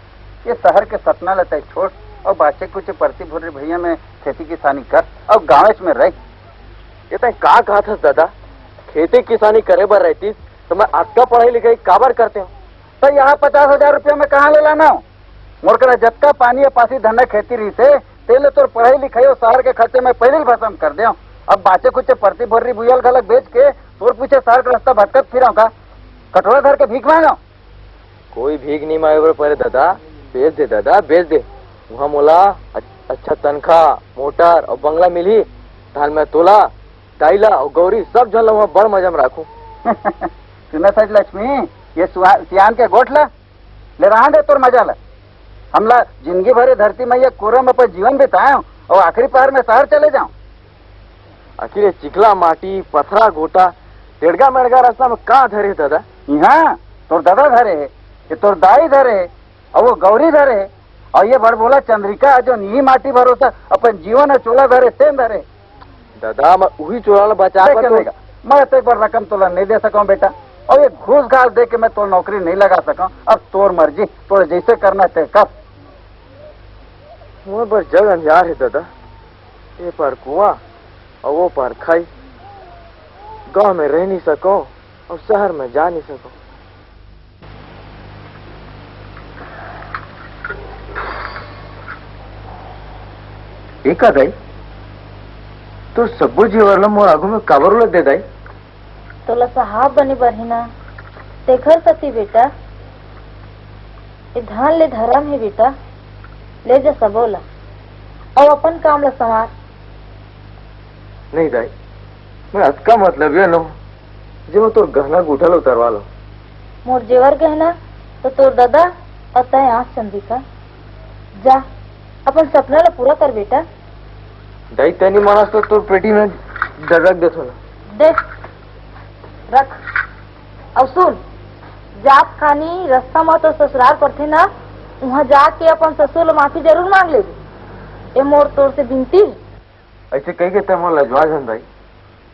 ये शहर के सपना ल तैं छोड़ अउ बाचे कुचे परती भुररी भुइयां में खेती किसानी कर अउ गाँवेच में रह। ये तैं का कहत हस ददा? खेती किसानी करे बर रहतिस त मैं अतका पढ़ई लिखई काबर करतेंव? त यहाँ पचास हजार रुपया मैं कहाँ ले लाना हूँ? मोर करा जतका पानी या पासी धन्ना खेती रहिसे, तेले तोर पढ़ाई लिखाई अउ शहर के खर्चे मैं पहले ही भसम कर देव। अब बाचे कुचे परती भोर्री बुयल घलक बेच के तोर पीछे शहर के रास्ता भटकत फिरव का? कटोरा धर के भीख मांगव? कोई भीख नहीं मांगे बर परे दादा, बेच दे दादा, बेच दे। वहाँ मोला अच-, अच्छा तनखा, मोटर अउ बंगला मिलही, तहान मैं तोला, दाई ला अउ गौरी सब झन ला वहाँ बड़ मजा में राखूं। सुना सच लक्ष्मी, ये सुहा-, सियान के गोठ ला, ले रहा दे तोर मजा ला। हमला जिंदगी भर ये धरती में ये कोरा में अपन जीवन बिताएव अउ आखिरी पहर में शहर चले जाव। आखिर ये चिखला माटी, पथरा गोटा, टेड़गा मेड़गा रास्ता में का धरे हे दादा? इहाँ तोर दादा धरे हे, ये तोर दाई धरे हे, अउ वो गौरी धरे हे, अउ ये बड़बोला चंद्रिका जो नीही माटी भरोसा अपन जीवन अउ चोला धरे, तेन धरे। दादा, मैं उही चोला ला बचा देख बर तो चंद्रिका, मैं तो एक बार रकम तोला नहीं दे सकव बेटा, अउ ये घूस घास दे के मैं तोर नौकरी नहीं लगा सकव। अब तोर मर्जी, तोर जैसे करना ते कर। मोर बर जग अंधियार हे दादा, ए पार कुआं अउ ओ पार खाई। गांव में रह नहीं सकव अउ शहर में जा नहीं सकव। ए का दाई, तोर सब्बो जेवर ला मोर आगू में काबर उलत दे दाई? तोला साहब बने बर हे ना, तेखर सेती बेटा। ए धन ले धरम हे बेटा, ले जा सबो ला, अउ अपन काम ला संवार। नहीं दाई, मैं अतका मतलबिया नोहंव, जे मैं तोर गहना गूठा ला उतरवा लंव। मोर जेवर गहना तो तोर दादा अउ तैं आस चंद्रिका। जा, अपन सपना ला पूरा कर बेटा। दाई, तैं नहीं मानस तो तोर पेटी में डर रख देथों ना। दे, रख। अउ सुन, जात खानी रस्ता म तो ससुराल पड़थे ना, उहाँ जाके अपन ससुर ले माफी जरूर मांग लेबे। ए मोर तोर से बिनती हे। अइसे कहिके तैं मोला लजवा झन दाई,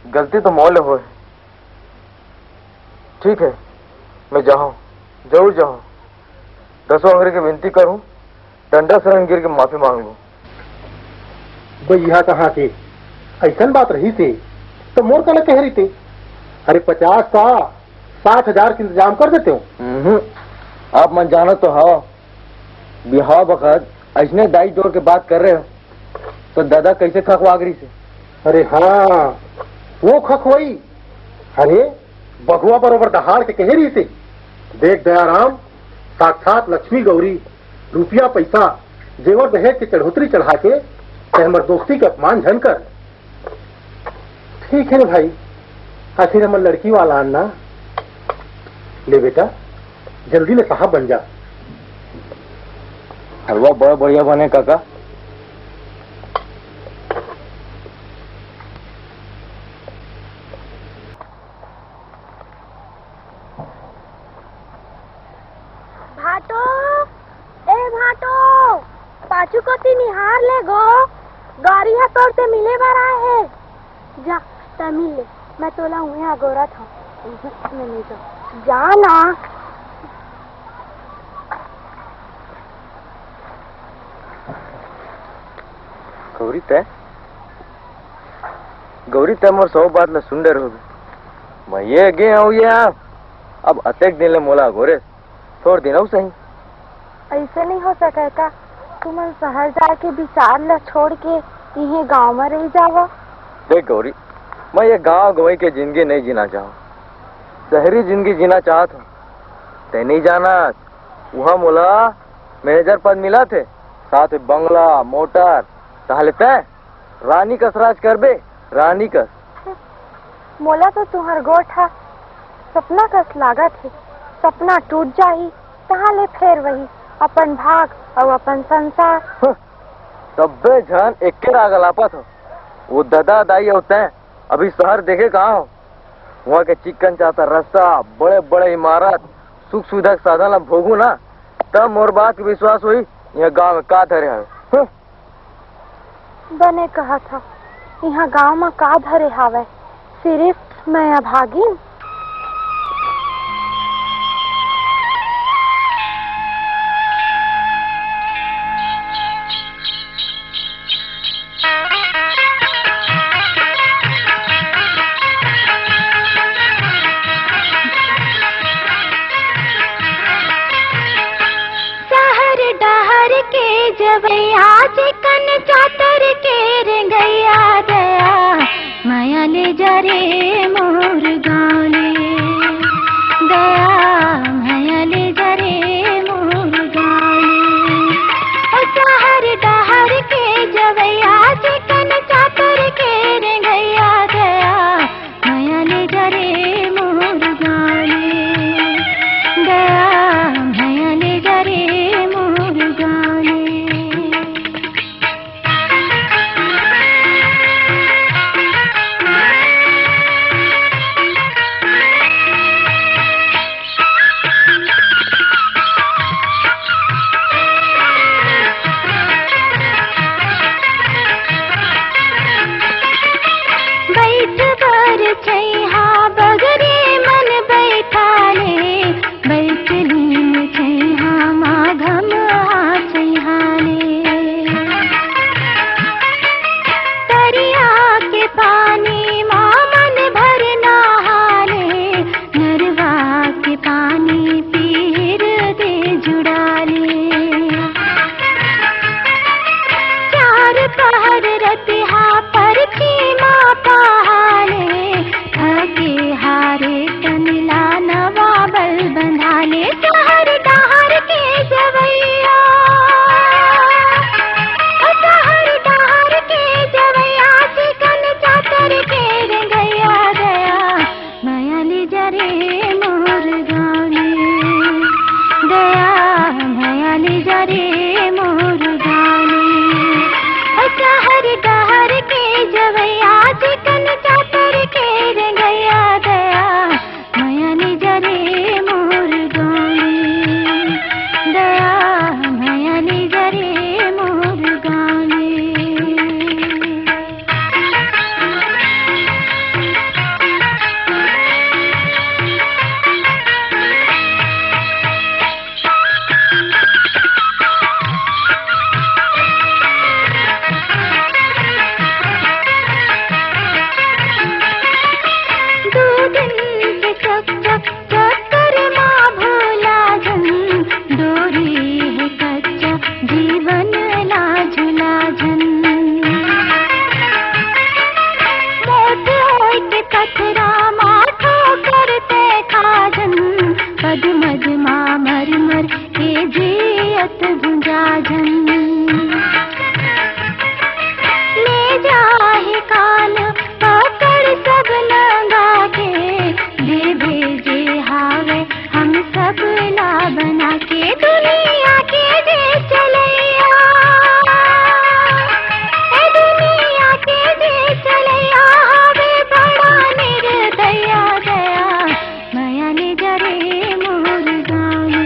गलती तो मोर ले होय। ठीक हे, मैं जाहूं, जरूर जाहूं। दसों अंगरी के बिनती करहूं, डंडा सरन गिर के माफी मांग लूं। बइहा कहाँ के? अइसन बात रहिसे, त मोर करा कहे रहिते। अरे, पचास का साठ हजार के इंतजाम कर देतेंव। हम्म, आप मन जानत तो हव, बिहाव बखत अइसने दाई डोर के बात करे रहेंव, त दादा कइसे खखवा गे रहिसे। अरे हाँ, वो खखवई। अरे, बहुआ बरोबर दहाड़ के कहे रहिसे, देख दयाराम, साक्षात लक्ष्मी गौरी, रुपया पइसा, जेवर दहेज के चढ़ोतरी चढ़ा के तैं हमर दोस्ती के अपमान झन कर। ठीक हे ना भाई, आखिर हमर लड़की वाला आन ना। ले बेटा, जल्दी ले साहब बन जा। हलवा बड़ बढ़िया बने काका। भाटो, ए भाटो, पाछू कोती निहार ले गो, गौरी ह तोर से मिले बर आए हे। जा, तैं मिल ले, मैं तोला उहें अगोरत हंव। उहुं, मैं नइ जांव। जा ना। गौरी तैं, गौरी तैं मोर सब बात ल सुन डरे होबे। मैं ये गे हंव ये, अब अतेक दिन ले मोला अगोरेस, छोड़ देना सही। अइसे नइ हो सकय का? तुमन शहर जाय के बिचार ल छोड़ के इहें गांव म रहि जावव। देख गौरी, मैं ये गांव गंवई के जिनगी नइ जीना चाहंव, शहरी जिनगी जीना चाहत हंव। तैं नइ जानस, उहां मोला मैनेजर पद मिलत हे, साथ में बंगला, मोटर, ताहले तैं रानी कस राज करबे, रानी कस। मोला तो तुंहर गोठ ह सपना कस लागत हे। सपना टूट जाही, तहां ले फेर वही अपन भाग अउ अपन संसार। हं, सब्बे झन एके राग अलापत हो। वो ददा दाई अउ तैं अभी शहर देखे कहां हो? उहां के चिक्कन चाता रस्ता, बड़े-बड़े इमारत, सुख सुविधा के साधन ला भोगहूं ना, तब मोर बात के विश्वास होही। इहां गांव में का धरे हवे? हं? बने कहत हव, इहां गांव म का धरे हावय? सिरिफ मैं अभागिन। जवैया चिकन चातर के रेंगैया दया, मया ले जा रे मोर गाँव ले। दया, मया ले जा रे मोर गाँव ले। ओ शहर डहर के जवैया चिकन चातर के रेंगैया दया, मया ले जा रे मोर गाँव ले। दया, मया ले जा रे मोर गाँव ले। बइठ बर छइहाँ बगरे मन बइठाले, बइठ लीन छइहाँ माघम आ छइहाँ ले। तरिया के पानी मा मन भर नहाले, नरवा के पानी पीर दे जुड़ाले। चार पहर रतिहा परछी मा पहाले, थके हारे तन ला नवा बल बंधाले। शहर डहर के जवैया, ओ शहर डहर के जवैया, चिकन चातर के रेंगैया दया, मया ले जा रे मोर गाँव ले। दया, मया ले जा रे मोर गाँव ले। ओ शहर डहर के जवैया, चिकन चातर के रेंगैया दया, मया ले जा रे मोर गाँव ले। दया, मया ले जा रे मोर गाँव ले। दू दिन के चक चक चक्कर मा भूला झन, डोरी हे कच्चा जीवन ला झुला झन। मोट होय के पथरा मा ठोकर ते खा झन, पद मद मा मर मर के जियत भुंजा झन। ले जाही काल पकड़ सब नंगा के, दे भेजे हावे हम सब ला बना के। दुनिया के जे चलैया, ए दुनिया के जे चलैया, हावे बड़ा निर्दया दया। मया ले जा रे मोर गाँव ले,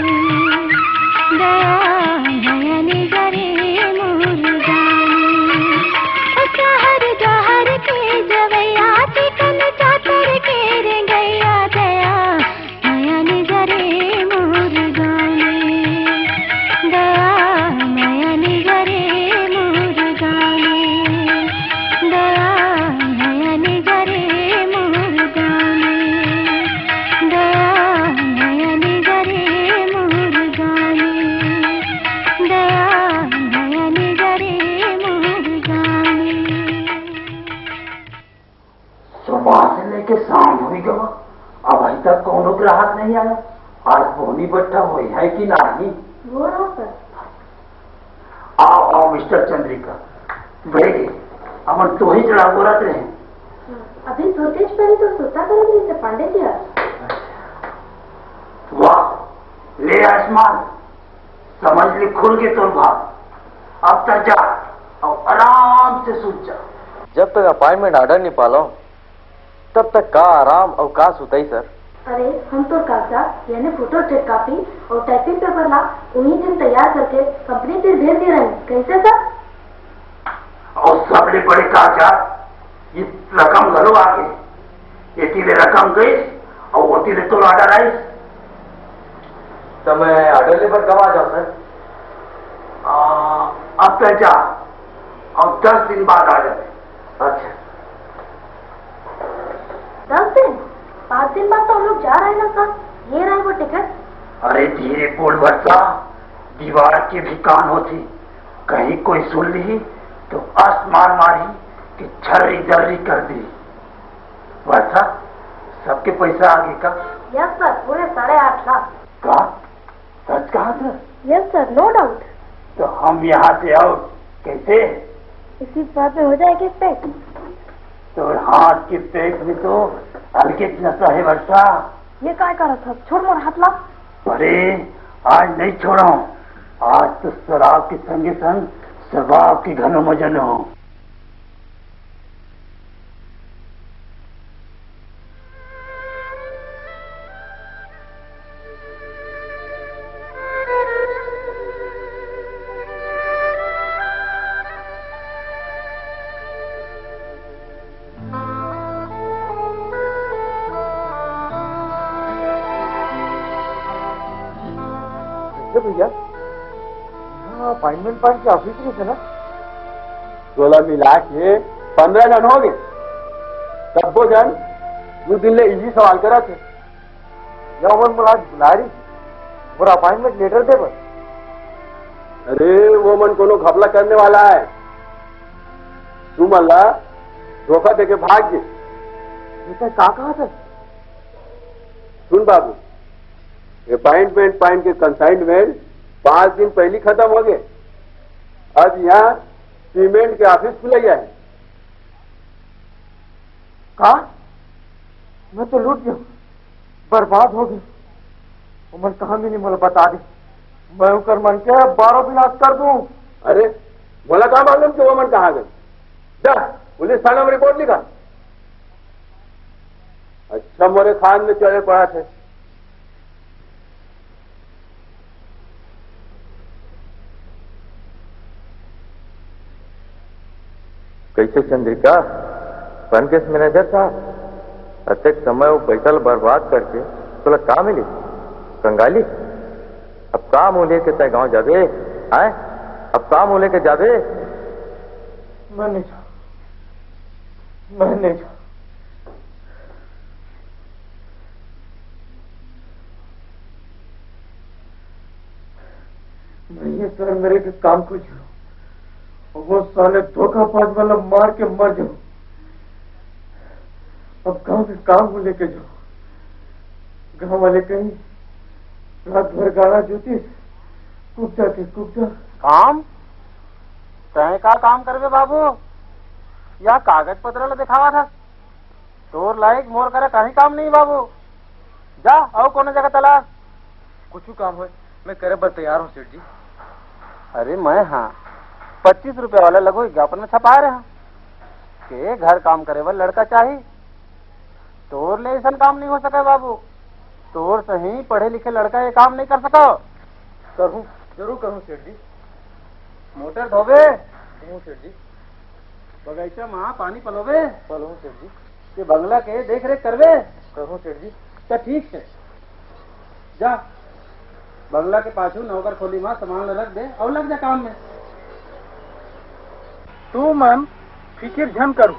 दया मया ले जा रे मोर गाँव ले। ओ शहर डहर के जवैया, चिकन चातर के रेंगैया दया, मया ले जा रे मोर गाँव ले। दया मया ले जा रे मोर गाँव ले। दया मया ले जा रे मोर गाँव ले। दया मया ले जा रे मोर गाँव ले। दया मया ले जा रे मोर गाँव ले। सुबह से लेके शाम होई गवा, अभी तक कोनो ग्राहक नहीं आया। आज बोनी बट्ठा होई है कि नहीं? वो रहा सर। आओ, आओ मिस्टर चंद्रिका, बैठे। हमन तो ही जड़ा बोलत रहे। अभी सोतेज परी तो सोता करे नहीं से पांडे जी आज। वाह, ले आसमान, समझ ले खुल के तोर भाग। अब तक जा और आराम से सूत जा। जब तक अपॉइंटमेंट ऑर्डर नहीं पालो, तब तक का आराम और का सुतई सर? अरे, हम तो कागजात यानी फोटो स्टेट कॉपी और टाइपिंग पेपर ला उही दिन तैयार करके कंपनी तीर भेज दे रहे। कैसे सर? और सबले बड़े कागजात, ये रकम घलो आगे। एती ले रकम गईस और ओती ले तोर ऑर्डर आईस। तो मैं ऑर्डर ले बर कब आ जाऊँ सर? आ, अब तक जा और दस दिन बाद आ जाए। अच्छा। दस दिन? पाँच दिन बाद तो हम लोग जा रहे हैं ना सर, ये रहा वो टिकट। अरे धीरे बोल बच्चा, दीवार के भी कान होती। कहीं कोई सुन ली तो अस मार मारही कि छर्री जर्री कर दी। वर्षा, सबके पैसा आगे का? यस सर, पूरे साढ़े आठ लाख। का? सच कहा था? Yes sir, no doubt। तो हम यहाँ से आउट कैसे? इसी बात में हो जाएगी पैक। तो हाथ के पैक में तो अलग नशा है वर्षा। ये काय करत हस? छोड़ मोर हाथ ला। अरे, आज नहीं छोड़ो, आज तो शराब के संगे संग शबाब के घनो मजन हो। अच्छा भैया, यहाँ अपॉइंटमेंट पान के ऑफिस नहीं थे ना? तोला मिला के पंद्रह जन हो गए, तब्बो जन दो दिन ले इही सवाल करत हे। या ओमन मोला आज बुला रही, मोर अपॉइंटमेंट लेटर दे बर। अरे, वो मन कोनो घपला करने वाला है, तू मन ला धोखा देके भाग गए। बेटा, का कहा था? सुन बाबू, अपॉइंटमेंट पाइन के कंसाइनमेंट पांच दिन पहली खत्म हो गए। अब यहाँ सीमेंट के ऑफिस खुले गया है। का? मैं तो लूट गया, बर्बाद हो गया। ओमन कहाँ मिली, मोला बता दे, मैं ओकर मन के बारो विनाश कर दूं। अरे, मोला का मालूम कि वो मन कहाँ गए? जा, पुलिस थाना में रिपोर्ट लिखा। अच्छा, मोरे खान में चढ़े पड़ा थे। कैसे चंद्रिका, फंड केस मैनेजर साहब, अतेक समय वो पैसा ल बर्बाद करके तोला का मिली? कंगाली। अब का मुंह लेके तय गांव जाबे? आय, अब का मुंह लेके जाबे? मैं नहीं जाऊं, मैं नहीं जाऊं। मैं ये सर मेरे के काम खोज रहा हूँ। वो साले धोखाबाज वाला मार के मर जाओ। अब गांव में काम को लेके जाओ। गांव वाले कहीं रात भर गाना ज्योतिष, कुब्जा के कुब्जा। काम? तय का काम करबे बाबू? या कागज पत्र ला दिखावा था। तोर लायक मोर करा कहीं काम नहीं बाबू। जा, अउ कोनो जगह तलाश। कुछ काम होय, मैं करे बर तैयार हूँ सेठ जी। अरे मैं हाँ, पच्चीस रुपया वाला लघु विज्ञापन में छपा रहे हूँ के घर काम करे बर लड़का चाही। तोर ले ऐसन काम नहीं हो सके बाबू। तोर सही पढ़े लिखे लड़का ये काम नहीं कर सका। करूँ, जरूर करूँ सेठ जी। मोटर धोबे? करूँ सेठ जी। बगीचा में पानी पलोबे? पलोहूँ सेठ जी। ये बंगला के देख रेख करबे? करूँ सेठ जी। तो ठीक है, जा, बंगला के पाछू नौकर खोली में सामान ला रख दे और लग जा काम में। तू मन फिकिर झन करू,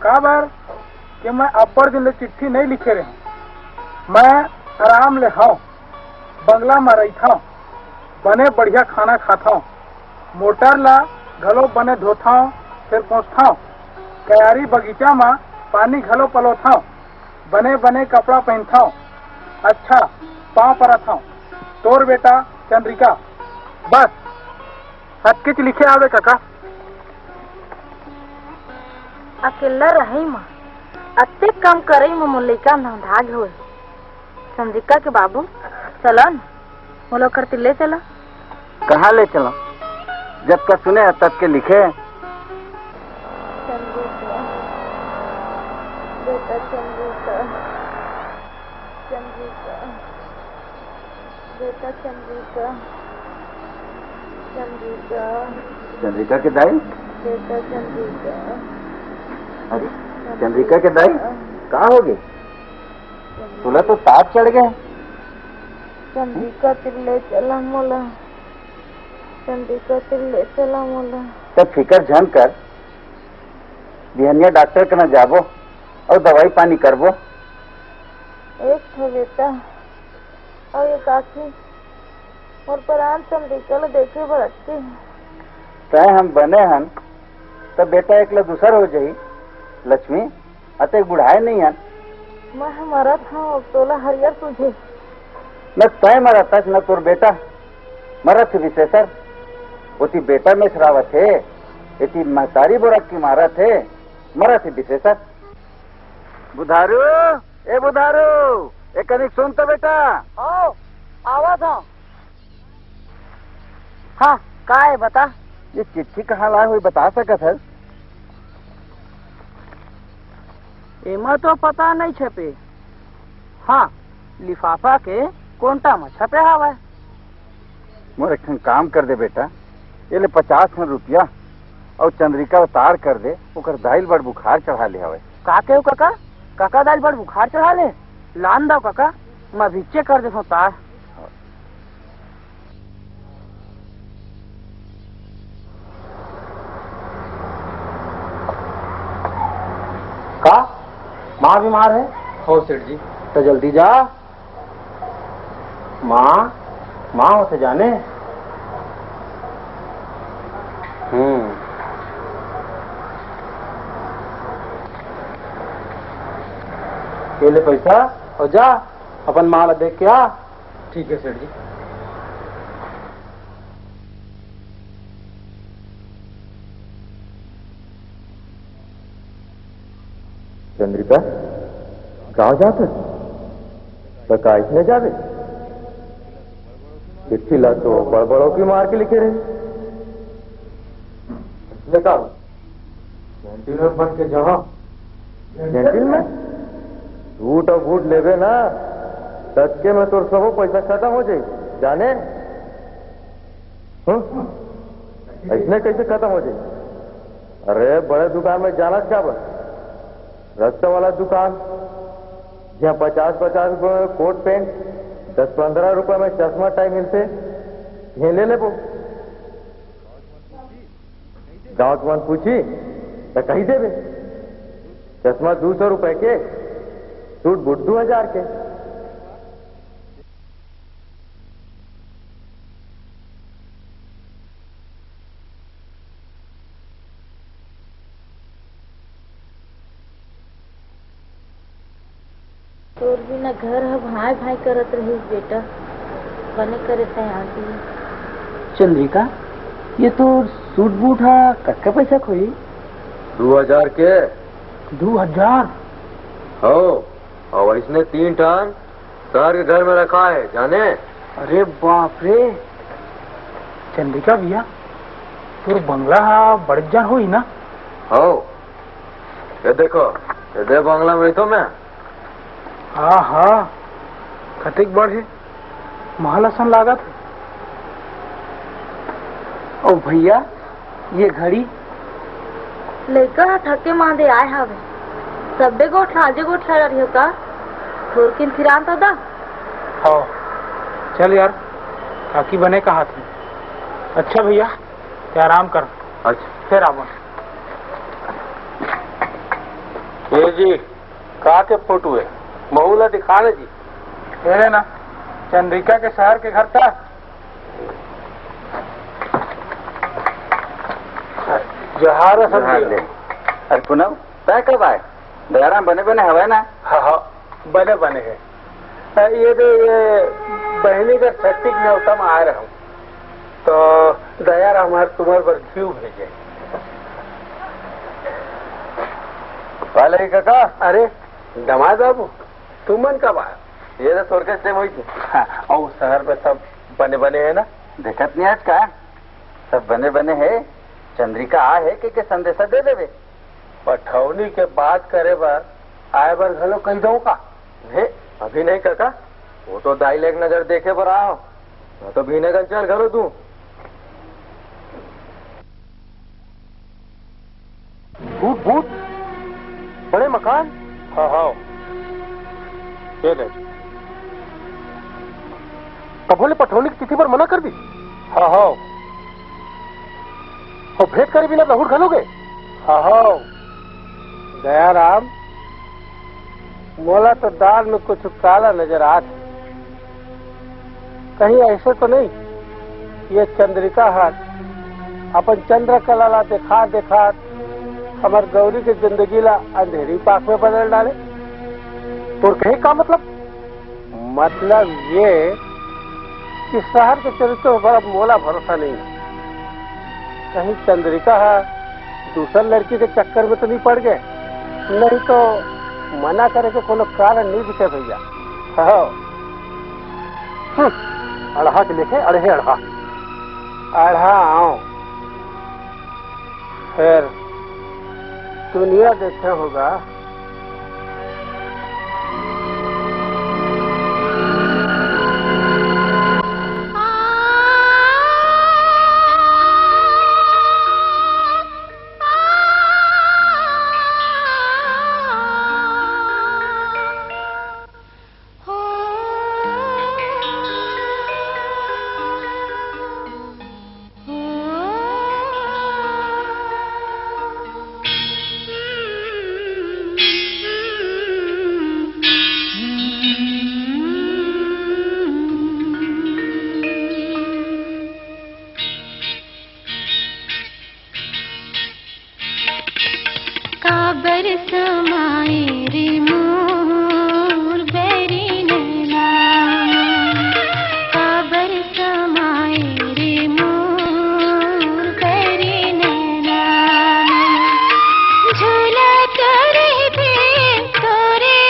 काबर के मैं अब्बड़ दिन ले चिट्ठी नहीं लिखे रहे। मैं आराम ले हव, बंगला में रहिथव, बने बढ़िया खाना खाथव, मोटर ला घलो बने धोथव, फिर पोंछथव, क्यारी बगीचा में पानी घलो पलोथव, बने बने कपड़ा पहनथव, अच्छा पाँव परत हव। तोर बेटा चंद्रिका। बस, अतकेच लिखे आवे कका। अकेल्ला रहई म, अतेक काम करई म मोर लइका धंधा गे होय। चंद्रिका के बाबू, चला न, मोला ओकर तीर ले चला। कहाँ ले चला? जतका सुने हे, ततके लिखे। चंद्रिका, बेटा चंद्रिका, चंद्रिका। बेटा चंद्रिका, चंद्रिका। चंद्रिका के दाई? बेटा चंद्रिका। अरे, चंद्रिका के दाई, का हो गे? चंद्रिका। तोला तो ताप चढ़ गे। चंद्रिका तीर ले चला मोला, चंद्रिका तीर ले चला मोला। त फिकर झन कर, बिहनिया डॉक्टर कना जाबो अउ दवाई पानी करबो। एक ठो बेटा अउ एक आँखी, मोर परान चंद्रिका ल देखे बर अटके हे। तैं हम बने हन, त बेटा एकला दूसर हो जाही। लक्ष्मी, अतेक बुढ़ाए नहीं हन। मैं ह मरत हंव, तोला हरियर सूझे। न तैं मरत हस, न तोर बेटा। मरत हे बिसेसर। ओती बेटा मेसरावत हे, एती महतारी बोरा किमारत हे, मरत हे बिसेसर। बुधारू, ए बुधारू, ए कनिक सुन तो बेटा। हव, आवत हंव। हाँ, का हे बता? ये चिट्ठी कहाँ लाए होही बता सकत हस? एमा तो पता नहीं छपे। हाँ, लिफाफा के कोंटा म छपे हवय। मोर एक ठन काम कर दे बेटा, ये ले पचास ठन रुपया अउ चंद्रिका ल तार कर दे, ओकर दाई ल बड़ बुखार चढ़ा ले हवय। का केव कका? कका दाई ल बड़ बुखार चढ़ा ले? लान दव कका, मैं अभी चेक कर देथंव तार। का? माँ बीमार हे? हो सेठ जी। त जल्दी जा। माँ, माँ होथे जाने। हम्म। ये ले पैसा अउ जा, अपन माँ ला देख के आ। ठीक हे सेठ जी। चंद्रिका, गाँव जात हस? त का अइसने जाबे? चिट्ठी ला तो बड़ बड़ो की मार के लिखे रहे। अइसने का? जेंटिलमैन बन के जाहूँ। जेंटिलमैन? सूट अउ बूट लेबे ना, ततके में तोर सबो पैसा खतम हो जाही, जाने? हम्म? अइसने कइसे खतम हो जाही? अरे, बड़े दुकान में जानस काबर? रस्ता वाला दुकान, जिहाँ पचास पचास रुपया में कोट पैंट, दस पंद्रह रुपया में चश्मा टाई मिलथे, तिहें ले लेबो। गाँव के मन पूछही त कहि देबे, चश्मा दू सौ रुपया के, सूट बूट दू हजार के। तोर बिना घर ह भांय भांय करत रहिस बेटा, बने करे तैं आ गे। चंद्रिका, ये तोर सूट बूट ह कतका पैसा के होही? दू हजार के। दू हजार? हो, अउ अइसने तीन ठन शहर के घर में रखाय हे, जाने? अरे बाप रे, चंद्रिका भैया, तोर बंगला ह बड़े जान होही ना? हो, ये देखो, ये दे बंगला में तो मैं। हाँ, हाँ, कतेक बड़ हे, महल असन लागत हे। ओ भैया, ये घड़ी? लइका ह थके मांदे आय हवे, सब्बे गोठ ला आजे गोठ ला डरियो का? थोरकिन फिरान तो दा। हाँ, चल यार, काकी बने कहा थे। अच्छा भैया, ते आराम कर। अच्छा। फिर आवन। ये जी, का के फोटो हे? महू ला दिखा ना जी। ये रे ना, चंद्रिका के शहर के घर था। जोहार जोहार समझियो। ले। अरे पूनम, तै कब आय? दयाराम बने बने हवय ना? हाँ, हाँ, बने बने हे। अ, ये दे, ये बहिनी कर छट्टी के नेवता में आय रहूं, तो दयाराम हर तुम्हार बर घीव भेजे। वाले काका। अरे, दमाद बाबू, तुमन कब आय? ये तो स्वर्ग से वही थे। हाँ, और शहर में सब बने बने हे ना? देखत नहीं आज का? सब बने बने हे। चंद्रिका आ हे के, के संदेशा दे देवे। पठौनी के बात करे बर आए बर घलो कहि दो का? हे, अभी नहीं काका, वो तो दाई लेक नगर देखे बर आए हो। मैं तो भीने गंचर घलो दूं। भूत, भूत, बड़े मकान। हाँ, हाँ। ये ले। तभो ले पठौनी के तिथि बर मना कर दी। हाँ, हाँ। अउ भेंट करे बिना लहुट घलो गे। हाँ, हाँ। दयाराम, मोला तो दार में कुछ काला नजर आत हे। कहीं ऐसे तो नहीं, ये चंद्रिका हर अपन चंद्रकला ला देखा देखा हमर गौरी के जिंदगी ला अंधेरी पाख में बदल डाले। तोर कहे का मतलब? मतलब ये कि शहर के चरित्र पर अब मोला भरोसा नहीं है। कहीं चंद्रिका हा दूसर लड़की के चक्कर में तो नहीं पड़ गए? नहीं तो मना करे के कोनो कारण नहीं दिखे भैया। हो। हम्म, अड़हा के लेखे अड़हे अड़हा। अड़हा आओ। फिर दुनिया देखे होगा। काबर समाए रे मोर बैरी नैना, काबर समाए रे मोर बैरी नैना। झूलत रहिथे तोरे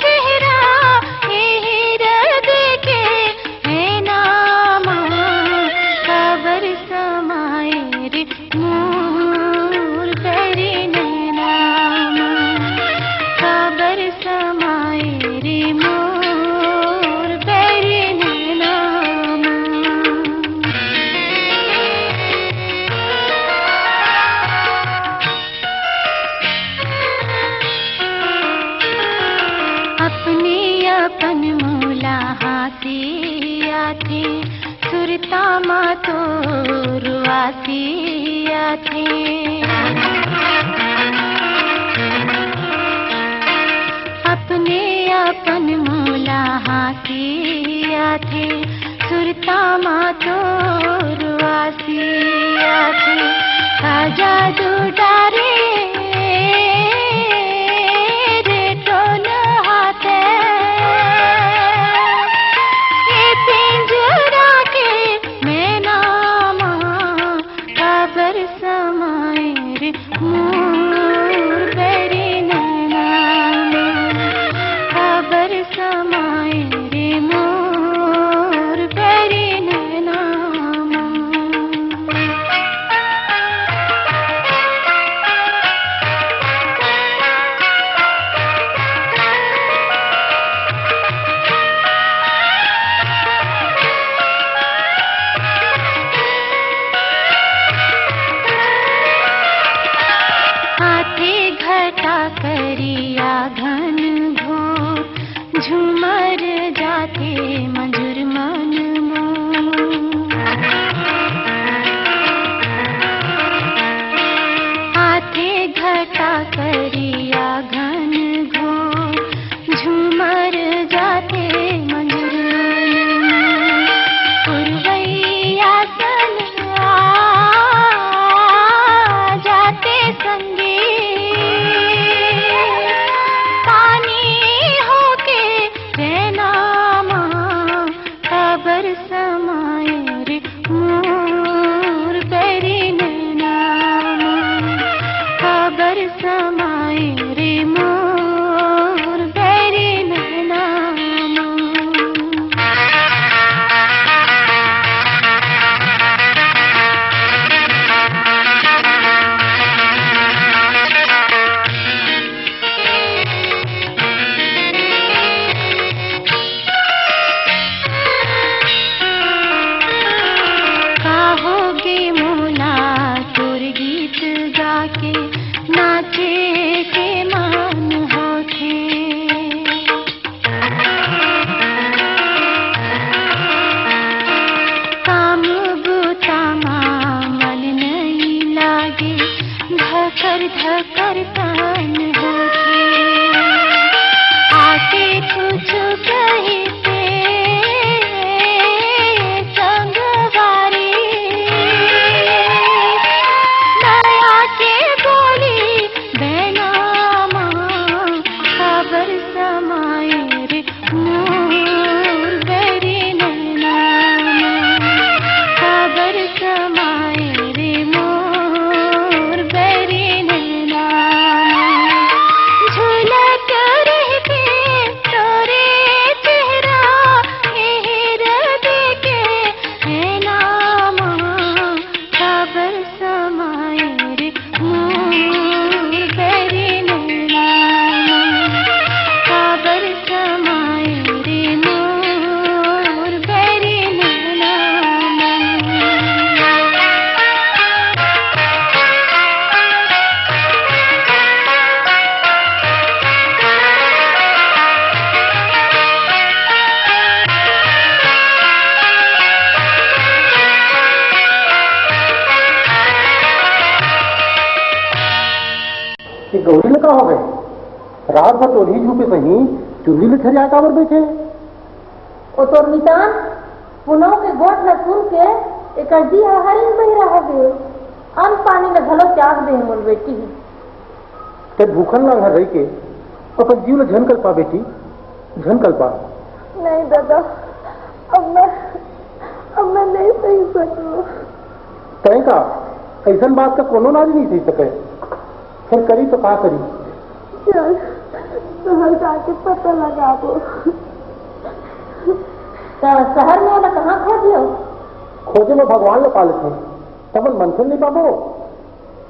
चेहरा, एही रब के नैना मा, काबर समाए रे मोर बैरी नैना मा, काबर समाए रे मोर बैरी नैना मा। अपने अपन मोला हाँसी आथे, सुरता मा तोर आसी आथे। अपने अपन मोला हाँसी आथे, सुरता मा तोर आसी आथे। का जादू डारे रे टोन हाथे, ए पिंजरा के मैना मा, काबर समाए रे मोर बैरी नैना मा, काबर समाए रे मोर बैरी नैना मा। गौरी ल का हो गे? रात भर टोलही झूपे सही, चुंदी ल थरिया काबर बइठे? ओ तोर मितान, पुनव के गोठ ल सुन के एकर जी ह हरिन बहिरा हो गे। अन्न पानी ल घलो त्याग दे मोर बेटी। ते भूखन लांघर रहिके अपन जीव ल झन कलपा बेटी, झन कलपा। नहीं दादा, अब मैं, अब मैं नहीं सही सकूं। तय का? अइसन बात का कोनो नारी नहीं सही सके। फेर करी तो का करी? चल, शहर जाके पता लगाबो। त शहर में ओला कहाँ खोजियो? खोजे में भगवान ल पा लेथन, तमन मनखे ल नहीं पाबो।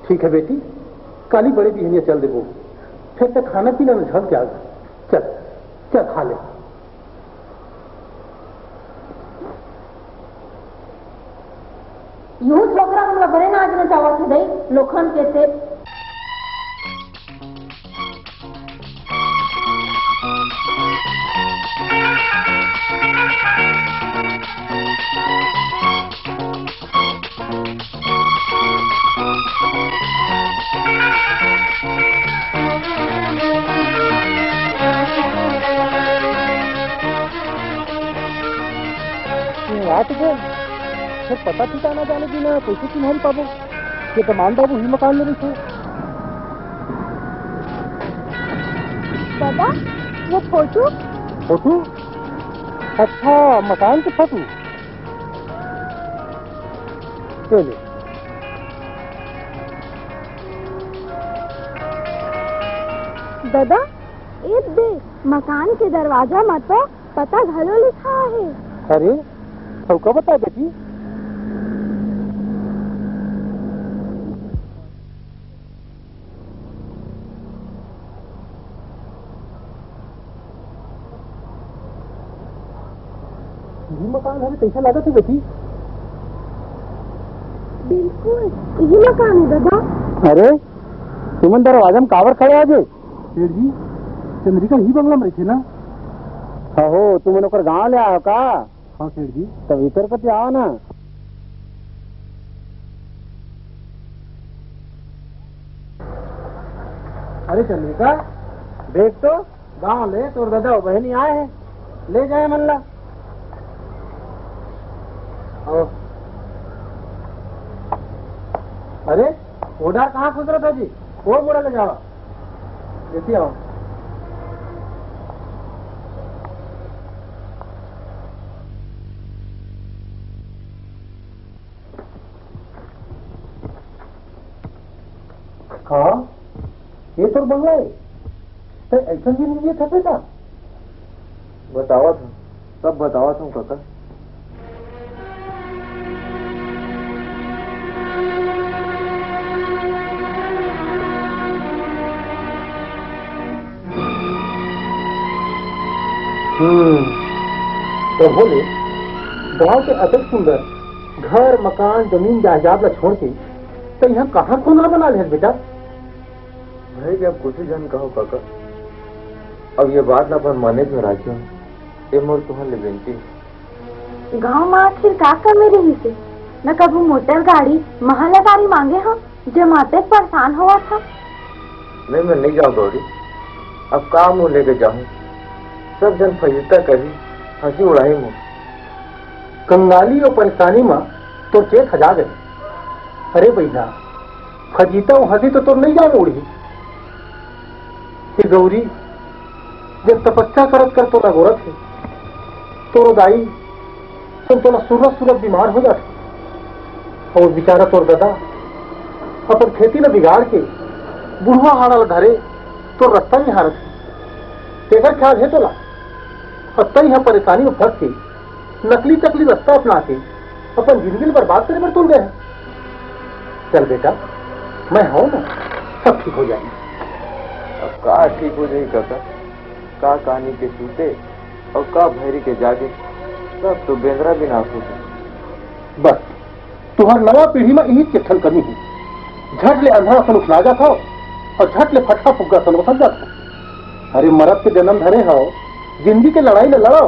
ठीक है बेटी, काली बड़े बिहनिया चल देबो, फेर ते खाना पीना ल झन त्याग। चल, चल खा ले। यूं छोकरा हमला बड़े नाच नचावत हे दई, लोखन के ते। रात के फिर पता ठिकाना जाने बिना कैसे चिन्हन पाबो? ये तो मान बाबू ही मकान में रहिथे। दादा, वो फोटो? फोटो? अच्छा, मकान के फोटो। चलो। दादा, ए दे, मकान के दरवाजा म तो पता घलो लिखा हे। अरे, सबका बता बेटी। इही मकान हरे, कैसा लागत हे बेटी? बिल्कुल, इही मकान हे दादा। अरे, तुमन दरवाजा में काबर खड़े आज? सेठ जी, चंद्रिका ही बंगला में रहिथे ना? अहो, तुमन ओकर गांव ले आए हो का? हाँ सेठ जी। त भीतर कति आओ ना। अरे चंद्रिका, देख तो, गांव ले तोर दादा अउ बहिनी आए हे, ले जाए मन ला। आओ। अरे, ओ डार कहाँ खुसरत हो जी? ओ मुड़ा ले जावा। एती आओ। हाँ, ये तोर बंगला हे? तैं अइसन जिनिस जियत हस बेटा? बतावत हूँ, सब बतावत हूँ काका। हम्म, तो बोले, गांव के अतेक सुंदर घर, मकान, जमीन जायदाद ला छोड़ के तैं इहाँ कहाँ खोंदरा बना ले हस बेटा? भाई, अब कुछ झन कहो काका, अब ये बात ला अपन मने में राखियो, ये मोर तुहर ले बेनती हे। गांव म आखिर का कमी रहिस हे? न कभू मोटर गाड़ी, महल अटारी मांगे हंव, जे म अतेक परेशान होवत हंव। नहीं, मैं नहीं जाऊं गौरी, अब का मुंह लेके जाऊं? सब झन फजीता करही, हंसी उड़ाही मोर। कंगाली अउ परेशानी म तोर चेत हजा गे। अरे बइहा, फजीता अउ हंसी तो तोर नहीं जान उड़ही। हे गौरी, जब तपस्या करत करत तोला गोरत हे, तोर दाई सब तोला सुरत सुरत बीमार हो जाथे। अउ बेचारा तोर ददा अपन खेती ल बिगाड़ के बुढ़वा हाड़ा ल धरे तोर रस्ता निहारत हे। तेकर ख्याल हे तोला? अउ तैं ह परेशानी में फंस के नकली चकली रस्ता अपना के अपन जिंदगी ल बर्बाद करे बर तुल गए हे। चल बेटा, मैं हूं ना, सब ठीक हो जाही। अब का ठीक हो जाही काका? का कानी के सूते अउ का भैरी के जागे, सब तो बेंदरा बिना सूते। बस, तुहर नवा पीढ़ी म इही एक ठन कमी हे। झट ले अंधरा असन उठला जात हव अउ झट ले फटहा फुग्गा असन ओसर जात हव। अरे मरद के जनम धरे हव, जिंदगी के लड़ाई ल लड़व।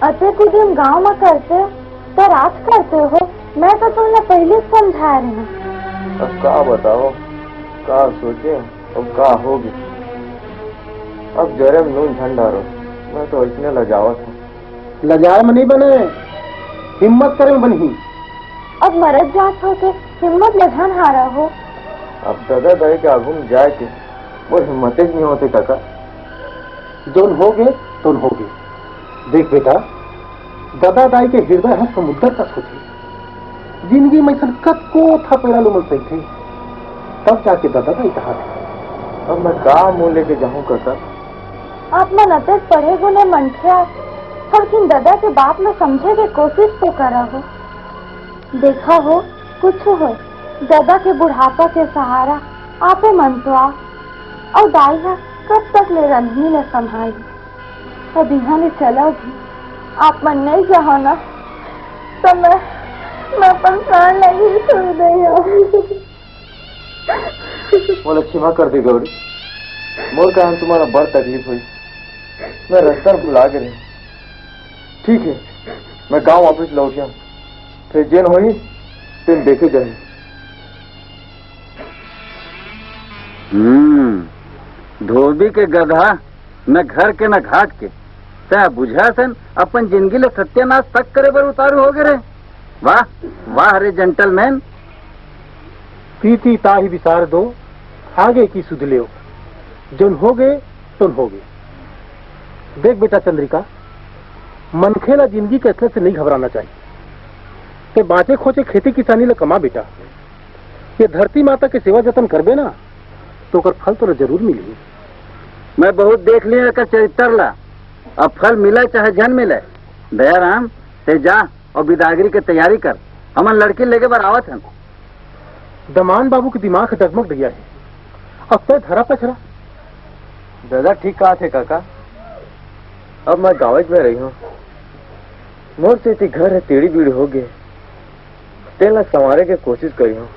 अतेक उदिम गांव म करते त राज करते हो, मैं तो तुमला पहिली समझाय रहेंव। अब का बतावंव, का सोचे अउ का होगे? अब जरे म नून झन डारो, मैं तो अइसने लजावत हंव। लजाए म नइ बने, हिम्मत करे म बनही। अब मरत जात हो के हिम्मत ले झन हारा हो। अब ददा दाई के आगू म जाए के मोर हिम्मते नइ होते काका। जउन होगे, तउन होगे। देख बेटा, ददा दाई के हिरदय ह समुद्दर कस होथे। जिनगी म अइसन कतको थपेड़ा ल ओमन सहिथे, तब जाके ददा दाई कहाथे। अब मैं का मुंह लेके जाहूं काका? आप मन अतेक पढ़े गुने मनखे आय, थोरकिन ददा के बात ल समझे के कोसिस तो करा हो। देखा हो, कुछु होय, ददा के बुढ़ापा के सहारा आपे मन तो आ। अउ दाई ह कब तक ले रंधनी ल संभालही? अब इहां ले चला भी, आप मन नइ जाहव ना, त मैं, मैं अपन प्राण ल ही छोड़ देहूं। मोला क्षमा कर दे गौरी, मोर कारण तुम्हारा बड़ तकलीफ होइस। मैं रस्ता भुला गे रहेंव। ठीक हे, मैं गांव वापिस लौटिहंव, फेर जेन होही तेन देखे जाही। हम्म, धोबी के गधा, न घर के न घाट के। तैं बुझाथस, अपन जिनगी ल सत्यानास तक करे बर उतारू होगे रे। वाह, वाह रे gentleman। पीती ताही बिसार दो, आगे की सुध लेव। जउन होगे, तउन होगे। देख बेटा चंद्रिका, मनखे ला जिनगी के असलियत से नइ घबराना चाही। तैं बांचे खोंचे खेती किसानी ला कमा बेटा। ये धरती माता के सेवा जतन करबे ना, त ओकर फल तोला जरूर मिलही। मैं बहुत देख लिहंव एकर चरित्तर ला, अब फल मिलय चाहे झन मिलय। दयाराम, तैं जा अउ बिदागरी के तैयारी कर, हमन लड़की लेगे बर आवत हन। दमान बाबू के दिमाग ह डगमग डइया हे। अब तैं धरा पछरा। ददा ठीक कहत हे काका, अब मैं गाँवेच में रहिहूँ। मोर सेती घर ह टेड़ी-बीड़ी होगे, तेला संवारे के कोसिस करिहूँ।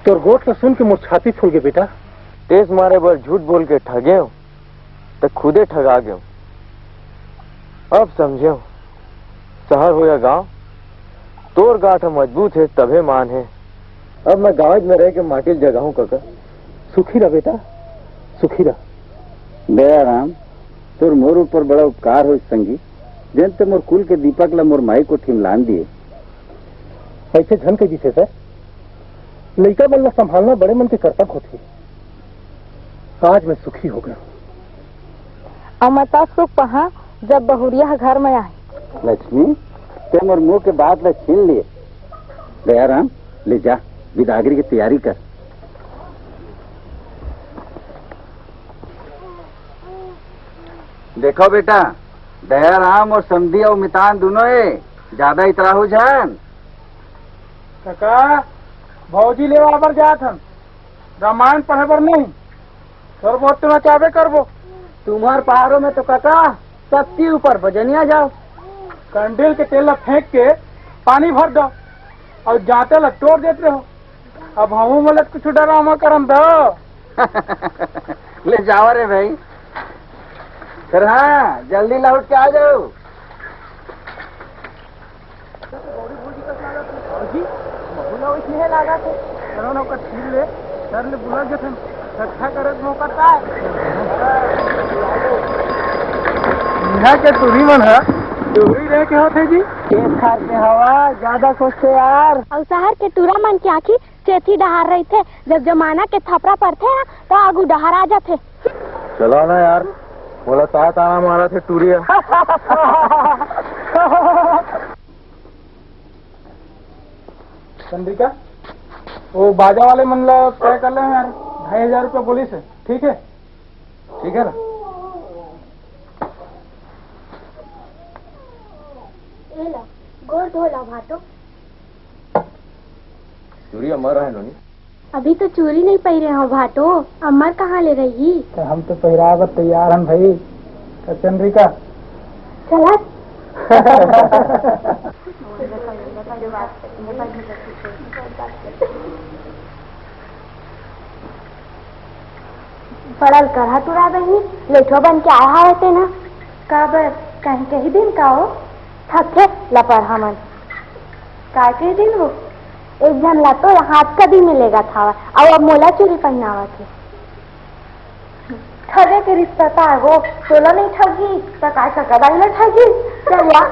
तोर गोठ ल सुन के मोर छाती फूल गे बेटा। टेस मारे बर झूठ बोल के ठगेंव, त खुदे ठगा गेंव। अब समझेंव, सहर हो या गांव, तोर गांठ ह मजबूत हे, तभे मान हे। अब मैं गांवेच में रह के माटी ल जगाहूं कका। सुखी रह बेटा, सुखी रह। दयाराम, तोर मोर ऊपर बड़ा उपकार होइस संगी, जेन ते मोर कुल के दीपक ल मोर माई कोठी म लान दिए। अइसे झन कहि दिस हे सर, लइका मन ल संभालना बड़े मन के करतब होथे। आज मैं सुखी हो गेंव। अउ मैं तब सुख पाहां, जब बहुरिया ह घर में आही। लक्ष्मी, ते मोर मुंह के बात ल छीन लिये। दयाराम, ले जा, बिदागरी के तैयारी कर। देखव बेटा, दयाराम अउ समधी अउ मितान दूनों ए, जादा इतराहू झन। कका, भौजी लेवा बर जात हन, रामायण पढ़े बर नहीं। थोर बहुत तो नचाबे करबो। तुम्हर पहाड़ों में तो कका, शक्ति ऊपर बजनिया जाओ। कंडेल के तेल ला फेंक के पानी भर दो अउ जांता ला टोर देत रहो। अब हमू मन ला कुछ डरामा करन दो। ले जावा रे भाई। फिर हाँ, जल्दी लौट के आ जाओ। भौजी, महू ला वइसने लागत हे। चलो ना, ओकर छीन ले, सर ले बुला जथन, इकट्ठा करे के मौका का हे? इहाँ के टूरी मन ह टूरी रह के होथे जी। खेत खार के हवा ज्यादा सोचथे यार। अउ शहर के टूरा मन के आँखी चेथी डहार रहिथे, जब जमाना के थपरा परथे ना, त आगू डहार आ जाथे। चला ना यार, मोला सात आना मारत हे टूरी ह। चंद्रिका, वो बाजा वाले मन ला तय कर ले यार, ढाई हजार रुपया बोलिस हे, ठीक हे? ठीक हे ना? ए ला, गोड़ धो ला भाटो। टूरी अमर हे नोनी। अभी तो चूरी नइ पहिरे हव भाटो, अमर कहाँ ले रही? त हम तो पहिराए बर तैयार हन भाई। त चंद्रिका। चलत। पड़ल करहा टूरा बहिनी, लेठवा बन के आए हवय तेन ह। काबर, कहीं कही दिन का ओ? थक थे, ला पढ़ा मन। काय कही दिन वो? एक झन ला तो हाथ कदी में लेगत हवय, अउ अब मोला चूरी पहिनावत हे। ठगे के रिश्ता ताय वो, तोला नहीं ठगी, त काय कका दाई ला ठगी? चल या।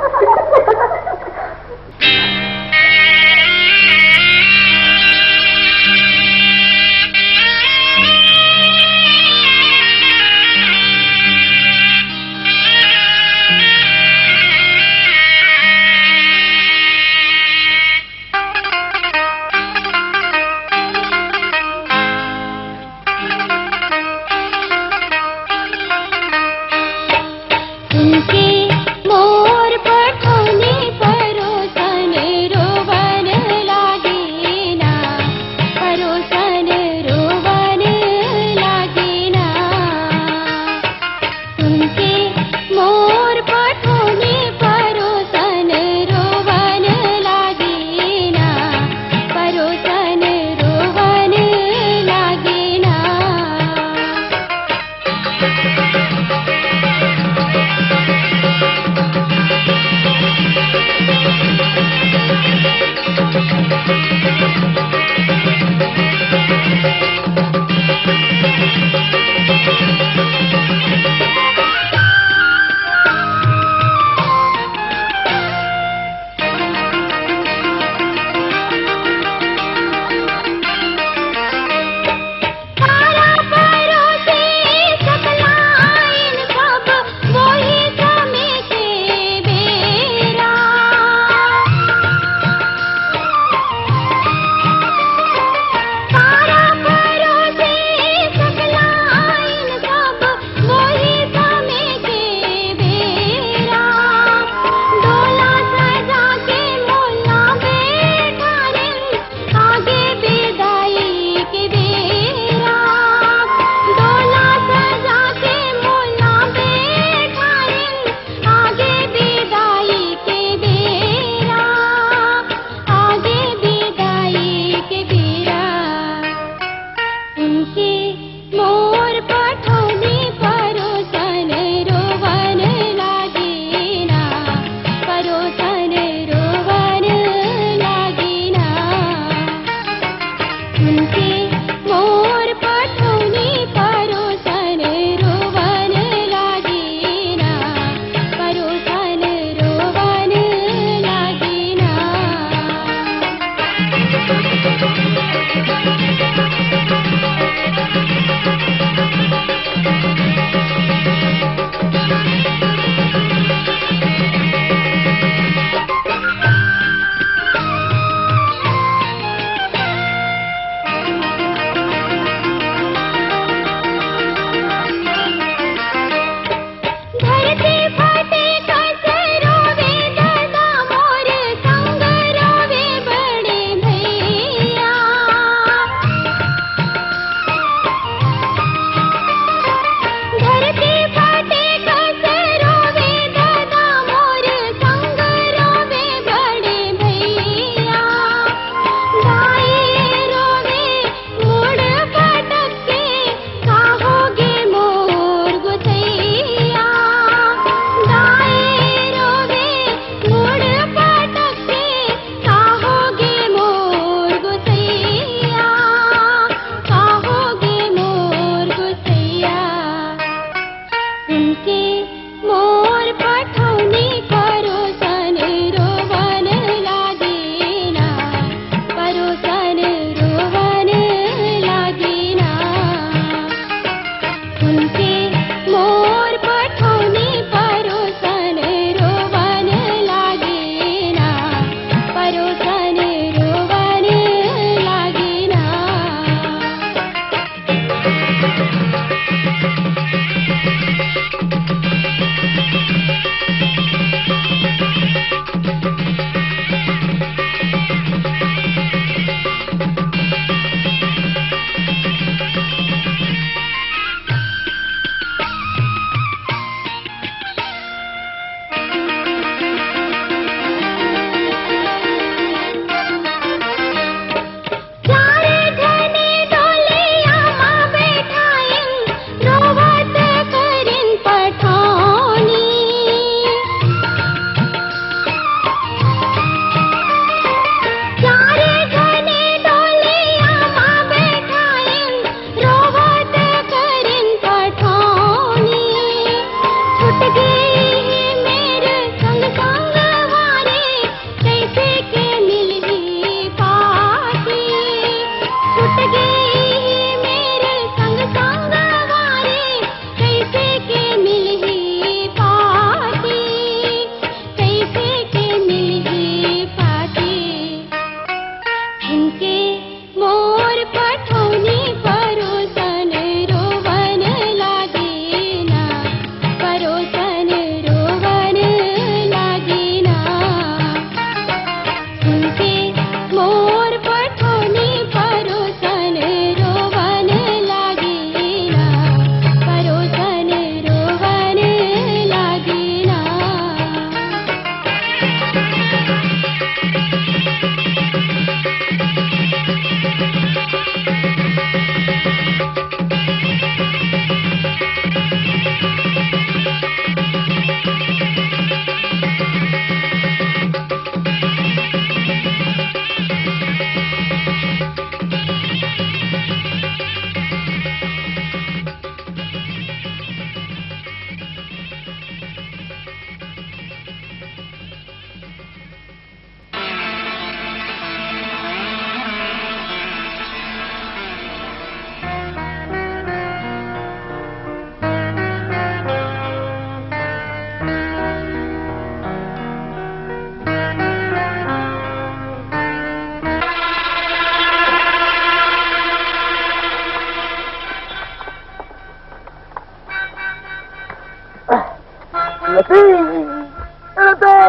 का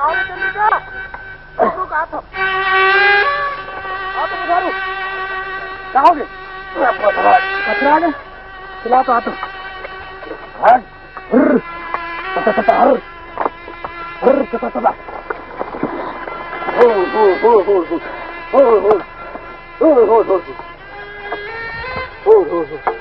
हो गे चंद्रिका? रुक, रुक, आ तो। आ तो बुधारू। का हो गे? पथरा, पथरा आ गे। चला तो, आ तो। हर, हर, तता, तता, हर। हर, तता, तता। हो, हो, हो, हो, हो। हो, हो। हो, हो, हो, हो। हो, हो, हो।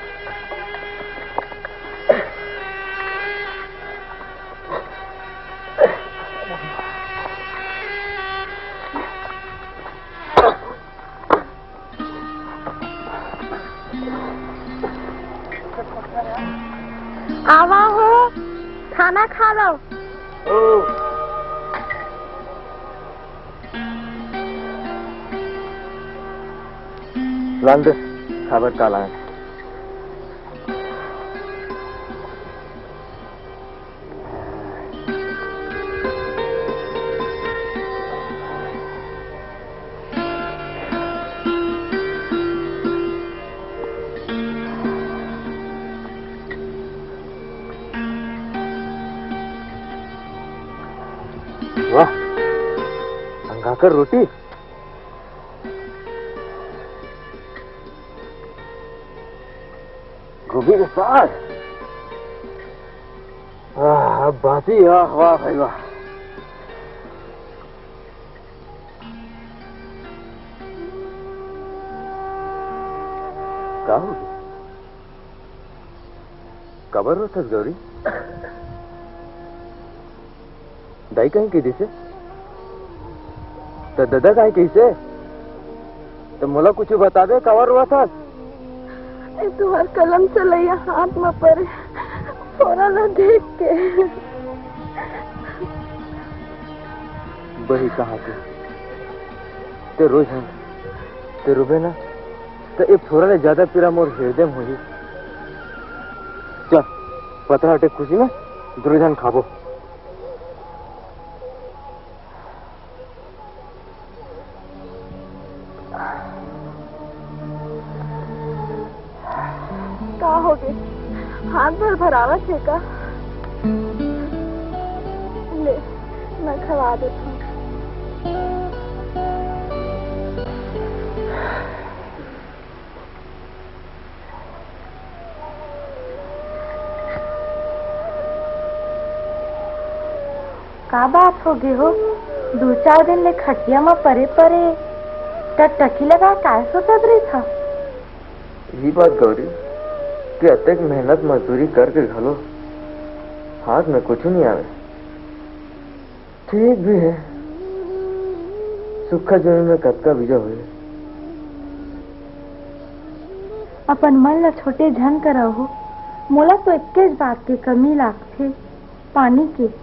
आवा हो, खाना खा लो। ओ। लान दे, खाबर का लान। वाह, अंगाकर रोटी, गोभी के साग। आह, अब बात ही, वाह, वाह भाई, वाह। का हो गया? काबर रोथस गौरी? दाई काहे कहि दिसे? त ददा काहे कहिसे? त मोला कुछु बताबे, काबर रोवत हस? ए तुहर कलम चलइया हाथ म परे, फोरा ला देख के। बही कहाँ के? ते रोज हम, ते रोबे ना, त ए फोरा ले ज्यादा पीरा मोर हिरदे म होही। चल, पतरा हटे खुशी में दुनो झन खाबो। का हो गे? हाथ भर भरावत हे का? ले, मैं खवा देत हूँ। का बात हो गे हो? दू चार दिन ले खटिया म परे परे टकटकी लगा काय सोचत रहिथा? यही बात गौरी, कि अतेक मेहनत मजदूरी करके घलो हाथ में कुछु नहीं आवे। ठीक भी है, सुक्खा जमीन में कतका बीजा होए। अपन मन ला छोटे झन करव हो, मोला तो एक्केच बात के कमी लागथे, पानी के।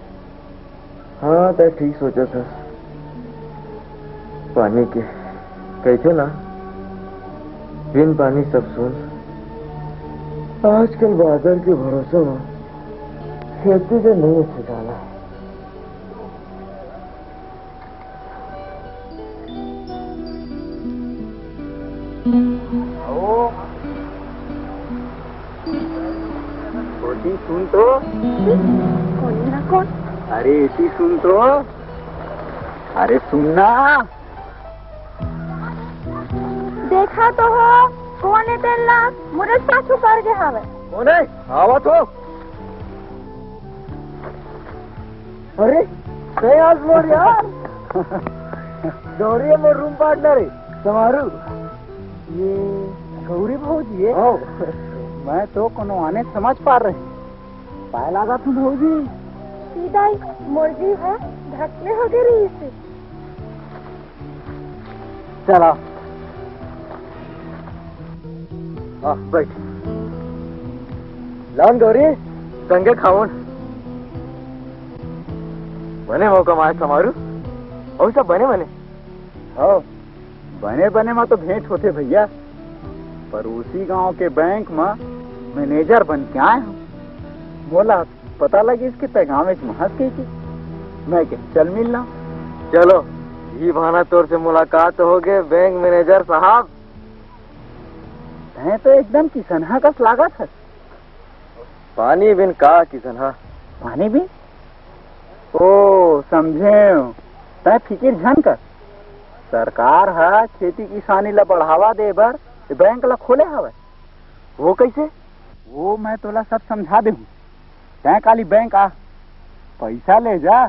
हाँ, तै ठीक सोचत हस। पानी के कहिथे ना, बिन पानी सब सून। आजकल बादर के भरोसा म खेती के नहीं ठिकाना। ओ, कोती सुन तो। कोन ना कोन? अरे, एती सुन तो। अरे, सुन ना। देखा तो हो, कोन ए तेन ला मुरे पाछू कर गे हावय। कोन ए? आवत हो। अरे, तै आज मोर यार। गौरी मोर रूम पार्टनर है, समारू। ये गौरी भौजी है? हो, मैं तो कोनो आने समझ पा रहे। पाए लागा तू भौजी। सीधा ही मोर जी है, धकले हो गए रही इसे। चल आ। आ, बैठ। लान गौरी, संगे खावन। बने मौका माय समारू। अउ सब बने बने। हो, बने बने मा तो भेंट होथे भैया। पर उसी गांव के बैंक मा मैनेजर बन के आए हूँ। मोला पता लगिस कि तै गाँवेच म हस कहिके। मैं कहे, "चल मिल ला।" चलो, इही बहाना तोर से मुलाकात हो गे, बैंक मैनेजर साहब। तैं तो एकदम किसनहा कस लागत हस। पानी बिन का किसनहा? पानी बिन? ओ, समझेंव। तैं फिकिर झन कर। सरकार ह खेती किसानी ला बढ़ावा दे बर ए बैंक ला खोले हवय। वो कइसे? वो मैं तोला सब समझा देहूँ। तैं काली बैंक आ, पइसा ले जा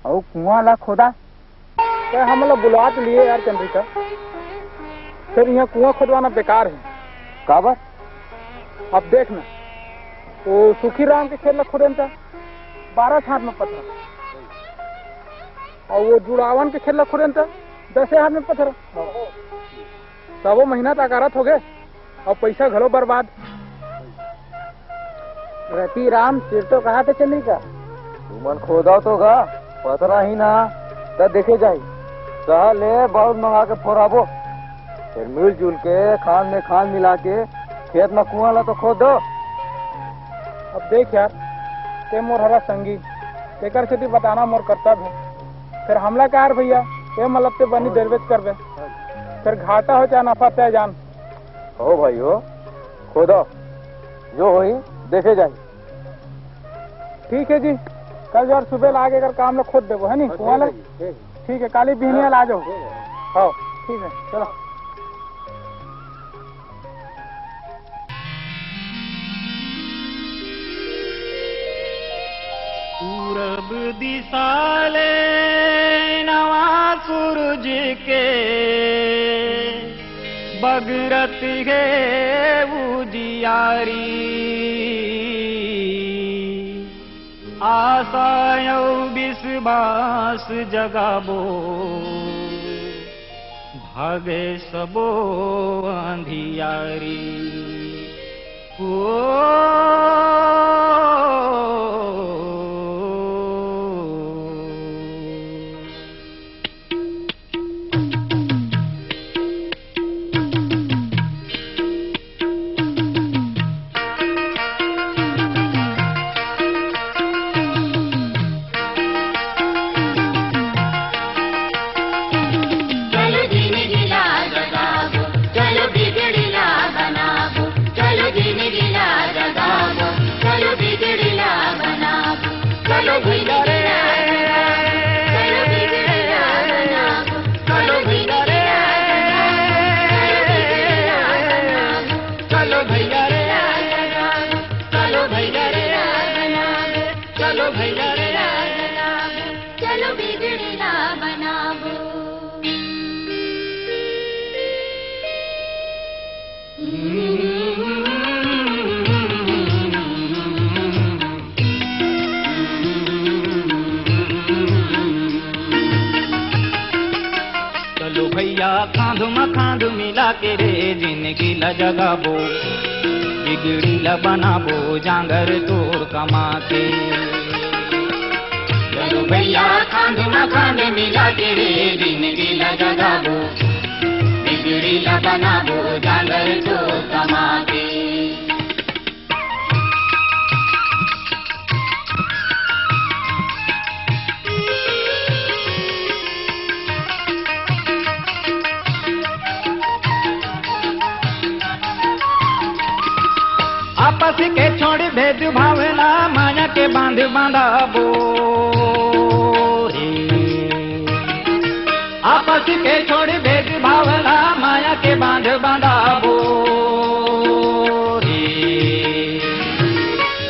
अउ कुआं ला खोदा। तैं हमन ला बुला तो लिए यार चंद्रिका, फेर इहाँ कुआं खोदवाना बेकार हे। काबर? अब देख ना, वो सुखी राम के खेत ला खोदेन त बारह हाथ में पथरा, अउ वो जुड़ावन के खेत ला खोदेन त दसे हाथ में पथरा। तबो मेहनत अकारथ होगे, अउ पइसा घलो बर्बाद। रतिराम, सिर तो कहा थे चंद्रिका। तुमन खोदव तो गा, पथरा ही ना, त देखे जाही। सहर ले बारूद मंगा के फोराबो, फेर मिलजुल के खांध में खांध मिला के खेत म कुआं ला तो खोद दो। अब देख यार, तैं मोर हरा संगी, तेकर सेती बताना मोर कर्तव्य हे। फेर हमला का यार भइया, ए मतलब ते बनी देरबेच करबे, फेर घाटा हो चाहे नफा तैं जान। हो भाई हो, खोदो, जो होही देखे जाही। ठीक हे जी, कल यार सुबह ला आके एकर काम ला खोद देबो, हे नी? हाँ, कुआं ठीक ला। हे जी, ठीक हे। ठीक हे, काली बिहनिया ला आ जाओ। ठीक हे। हाँ, ठीक हे, चलो। पूरब दिशा ले नवा सूरज के बगरत हे उजियारी। आशा अउ विश्वास जगाबो, भागे सबो अंधियारी। ओ चलो भैया, खांध म खांध मिला के रे, जिंदगी ला जगाबो, बिगड़ी ला बनाबो, जांगर तोर कमा के। चलो भैया, खांध म खांध मिला के रे, जिंदगी ला जगाबो, बिगड़ी ला बनाबो, जांगर तोर कमा के। आपस के छोड़ भेद भावना, माया के बांध बांधाबो रे। आपस के छोड़ भेद भावना, माया के बांध बांधाबो रे।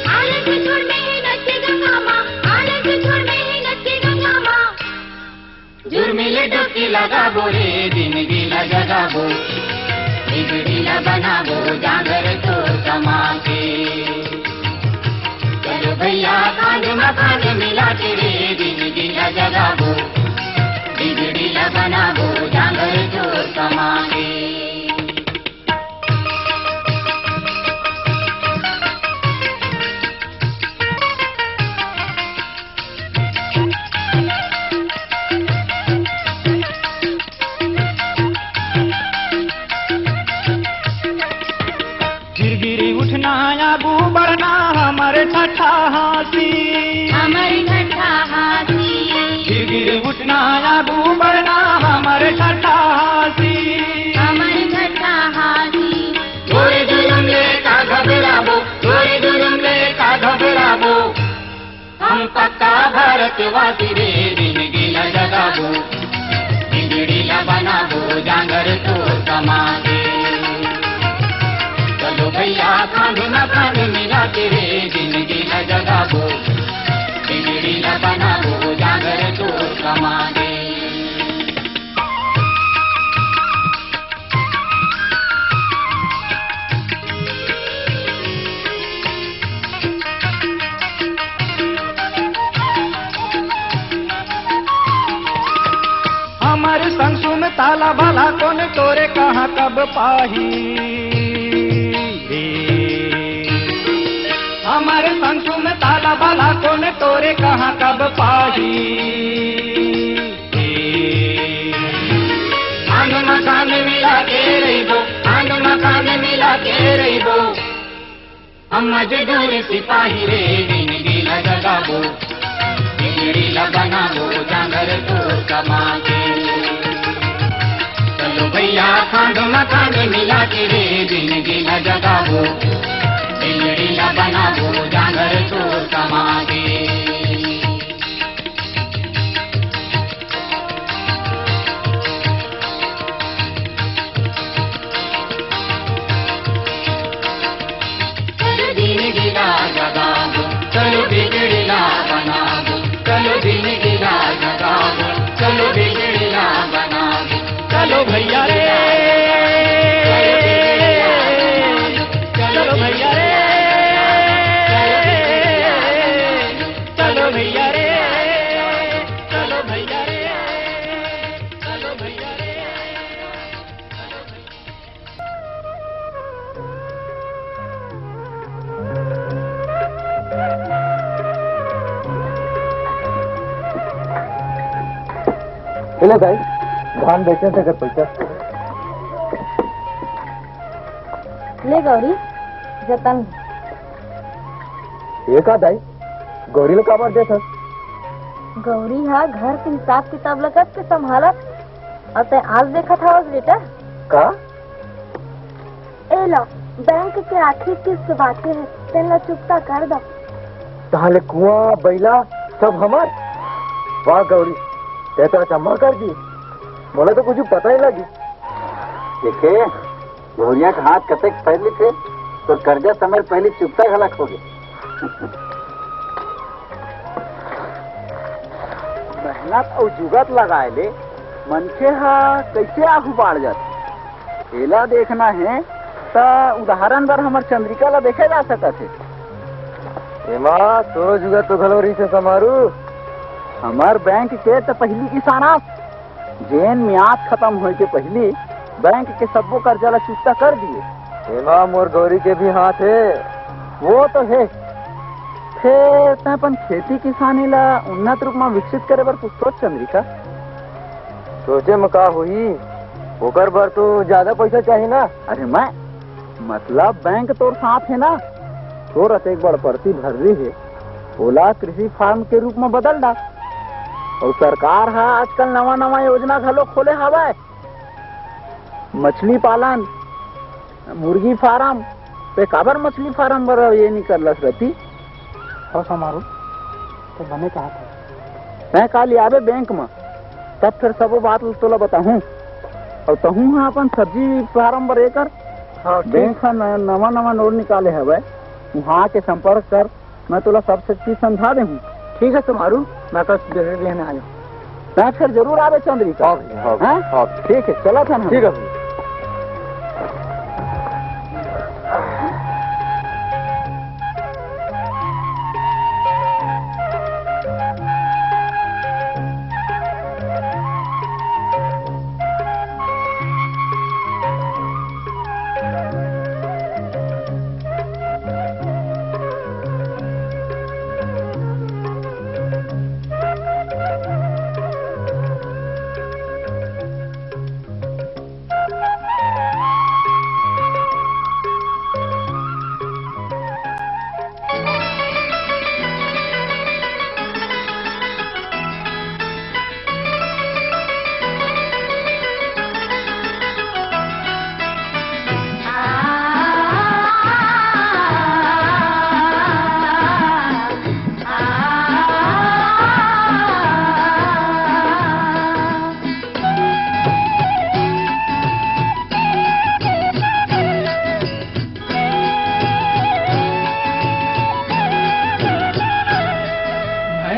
आलस छोड़ मेहनत के गंगा माँ, आलस छोड़ मेहनत के गंगा माँ। जुर्मी ले डुबकी लगाबो रे, जिंदगी ला जगाबो, बिगड़ी ला बनाबो, जांगर तोर कमा के। चलो भैया, खांध म खांध मिला के रे, जिंदगी ला जगाबो, बिगड़ी ला बनाबो, जांगर तोर कमा के। गिरगिरी उठना, आगू बढ़ना, हमर ठट्ठा हाँसी। हमर पक्का भारतवासी रे, जिंदगी ला जगाबो, बिजली ला बनाबो, जांगर तोर कमा के। चलो भैया, कांध मा कांध मिला के रे, जिंदगी ला जगाबो, बिजली ला बनाबो, जांगर तोर कमा के। हमर संग सुन ताला वाला कोन तोरे कहाँ कब पाही रे। हमर संग सुन ताला वाला कोन तोरे कहाँ कब पाही। आंग मा कांध मिला के रहिबो, आंग मा कांध मिला के रहिबो। हम मजदूर सिपाही रे, जिंदगी ला जगाबो, बिजली ला बनाबो, जांगर तोर कमा के। चलो भैया, कांध मा कांध मिला के रे, जिंदगी ला जगाबो, बिजली ला बनाबो, जांगर तोर कमा के। चलो जिंदगी ला जगाबो, चलो बिजली ला बनाबो, चलो जिंदगी ला जगाबो, चलो बिजली ला बनाबो, चलो भैया रे, चलो भैया रे, चलो भैया रे, चलो भैया रे, चलो भैया रे। ले दाई, धान बेचे से कर पैसा। ले गौरी, जतन। ये का दाई, गौरी ल काबर देत हस? गौरी हा घर के हिसाब किताब ल कब के संभालत, अउ तैं आज देखत हवस बेटा। का? ए लो, बैंक के आखिरी किस्त बाकी हे, तेन ला चुकता कर दो। ताहले कुआं, बइला, सब हमर? वाह गौरी, तैं तो अचम्भा कर दी, मोला तो कुछ पता ही लगी। देखे, गौरिया के हाथ कतेक फैल थे, तो कर्जा समेत पहली चुकता घलक हो गे। मेहनत अउ जुगत लगाए ले मनखे ह कइसे आगू बाढ़ जाथे, एला देखना हे त उदाहरण बर हमर चंद्रिका ला देखे जा सकत हे। एमा तोरो जुगत तो घलो रहिस हे समारू। हमर बैंक के त पहिली किसान आस, जेन मियाद खतम होय के पहिली बैंक के सब्बो कर्जा ला चुकता कर दिए। एमा मोर गौरी के भी हाथ हे। वो तो हे, फेर तैं अपन खेती किसानी ला उन्नत रूप म विकसित करे बर कुछ सोच, चंद्रिका। सोचे म का होही, ओकर बर तो ज्यादा पैसा चाही ना। अरे मैं, मतलब बैंक तोर साथ हे ना, तोर अतेक बड़ परती भर्री हे, ओला कृषि फार्म के रूप म बदल डाल। अउ सरकार ह आजकल नवा-नवा योजना घलो खोले हवय, मछली पालन, मुर्गी फार्म। तैं काबर मछली फार्म बर ये नइ कर लस रति? हव समारू, तैं बने कहत हस। तैं काली आबे बैंक म, तब फेर सबो बात ल तोला बताहूं। अउ तहूं ह अपन सब्जी फार्म बर ये कर। हाँ, ठीक। बैंक ह न-, नवा-नवा नोट निकाले हवय, उहां के संपर्क कर, मैं तोला सब चीज समझा देहूं। ठीक हे समारू, मैं कल दूसरे दिन आ जाऊं। मैं फेर जरूर आबे चंद्रिका। हाँ भैया, हाँ, हैं? हाँ। ठीक हे, चलत हन हम। ठीक हे भैया।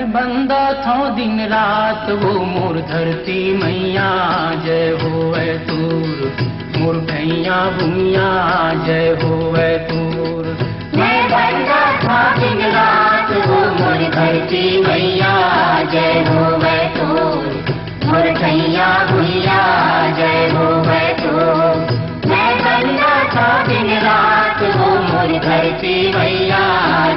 बंदत हौं दिन रात वो मोर धरती मैया, जय होवै तोर, मोर ठैया भुइयां, जय होवै तोर। मैं बंदत हौं दिन रात वो मोर धरती मैया, जय होवै तोर, मोर ठैया भुइयां, जय होवै तोर। मैं बंदत हौं दिन रात वो मोर धरती मैया,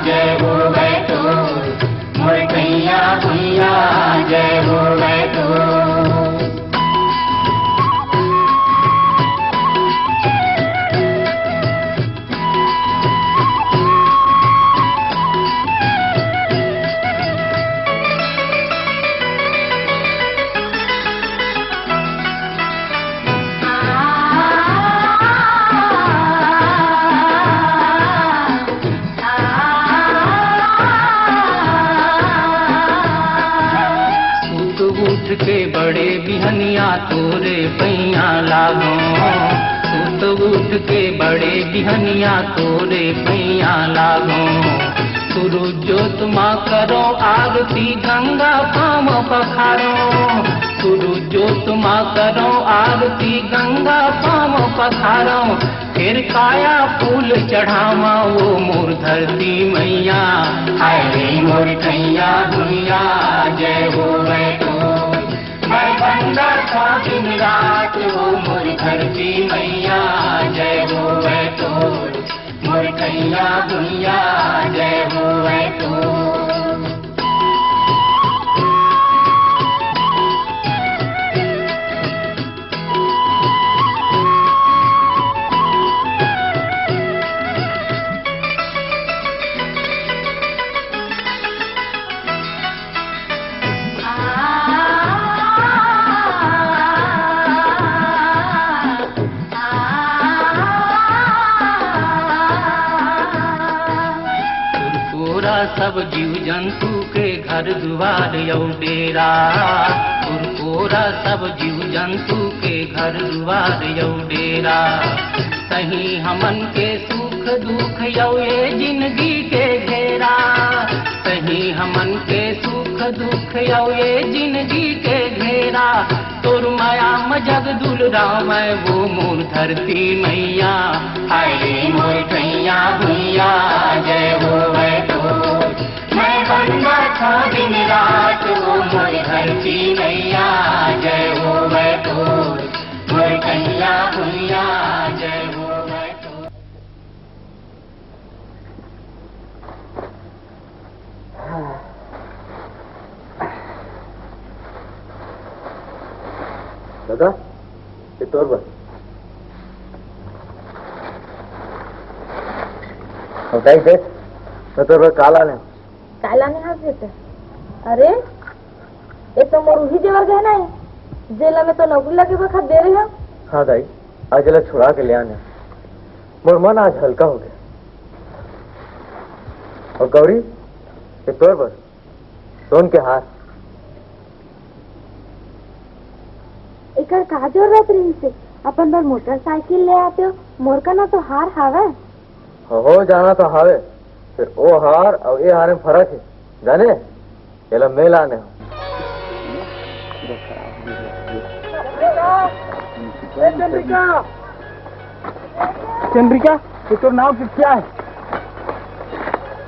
जय होवै तोर, मोर ठैया भुइयां, जय होवै तोर। सुत उठ के बड़े बिहनिया तोरे पैया लागों, सुत उठ के बड़े बिहनिया तोरे पैया लागों। सुरुज जोत मा करों आरती गंगा पाँव पखारों, सुरुज जोत मा करों आरती गंगा पाँव पखारों। फेर काया फूल चढ़ावां वो मोर धरती मैया, हाय रे मोर ठैया भुइयां, जय होवै तोर। मैं बंदत हौं दिन रात वो मोर धरती मैया, जय होवै तोर, मोर ठैया भुइयां, जय होवै तोर। कुरकोरा सब जीव जंतु के घर दुवार अउ डेरा, कुरकोरा सब जीव जंतु के घर दुवार अउ डेरा। तहीं हमन के सुख दुख अउ ये जिनगी के घेरा, तहीं हमन के सुख दुख अउ ये जिनगी के घेरा। तोर मया म जग दुलरावै वो मोर धरती मैया, हाय रे मोर ठैया भुइयां, जय होवै तोर। मैं बंदत हौं दिन रात वो मोर धरती मैया, जय होवै तोर, मोर ठैया भुइयां, जय होवै तोर। दादा, ये तोर बर। अब दाई देख, मैं तोर बर का लाने हौं। का लाने हस बेटा? अरे, ये तो मोर उही जेवर गहना हे, जेला मैं तो नौकरी लगे बखत दे रहे हौं। हाँ दाई, आज एला छुड़ा के ले आने। मोर मन आज हल्का हो गया। अउ गौरी, ये तोर बर सोन के हार। एकर का जरूरत रहिस हे? अपन बर मोटरसाइकिल ले आतेव, मोर कना तो हार हावय। हो, हो, जाना तो हावे, फेर ओ हार अउ ए हार में फरक हे, जाने? एला मैं लाने हौं। चंद्रिका, चंद्रिका, ये तोर नाव चिट्ठी आय।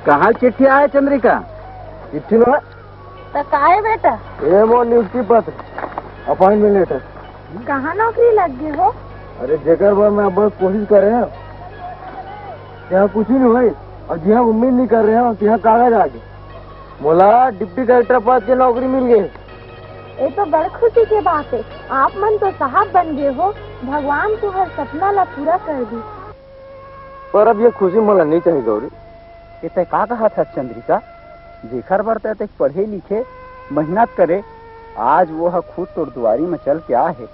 कहाँ चिट्ठी आय चंद्रिका? चिट्ठी नोहे। त का हे बेटा? ये मोर नियुक्ति पत्र, अपॉइंटमेंट लेटर। कहाँ नौकरी लग गे हो? अरे जेकर बर मैं अब्बड़ कोशिश करे हौं, तिहाँ कुछु नइ होइस, अउ जिहाँ उम्मीद नइ करे हौं, तिहाँ कागज आ गे। मोला डिप्टी कलेक्टर पद के नौकरी मिल गे। ये तो बड़ खुशी के बात हे। आप मन तो साहब बन गे हो। भगवान तुंहर सपना ला पूरा कर दिस। पर अब ये खुशी मोला नइ चाही गौरी। ये तैं का कहत हस चंद्रिका? जेखर बर तैं अतेक पढ़े लिखे, मेहनत करे, आज वो ह खुद तोर दुवारी म चल के आय हे,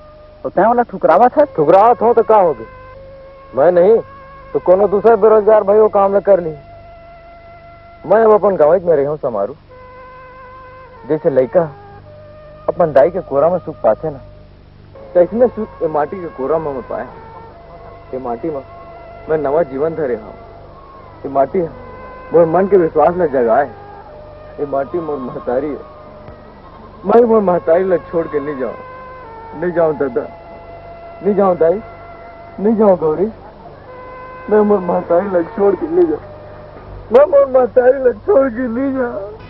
अउ तैं ओला ठुकरावत हस? ठुकरावत हौं त का होगे? मैं नहीं तो कोनो दूसर बेरोजगार भाई वो काम ल कर लिही। मैं अब अपन गाँवेच में रहे हौं समारू। जइसे लइका अपन दाई के कोरा में सुख पाथे ना, तइसने सुख ए माटी के कोरा म मैं पाए हौं। ए माटी म मैं नवा जीवन धरे हौं। ए माटी ह मोर मन के विश्वास ल जगाए हे। ये माटी मोर महतारी है। मैं मोर महतारी ला छोड़ के नहीं जाऊँ, नहीं जाऊँ दादा, नहीं जाऊँ दाई, नहीं जाऊँ गौरी। मैं मोर महतारी ला छोड़ के नहीं जाऊँ, मैं मोर महतारी ला छोड़ के नहीं जाऊँ।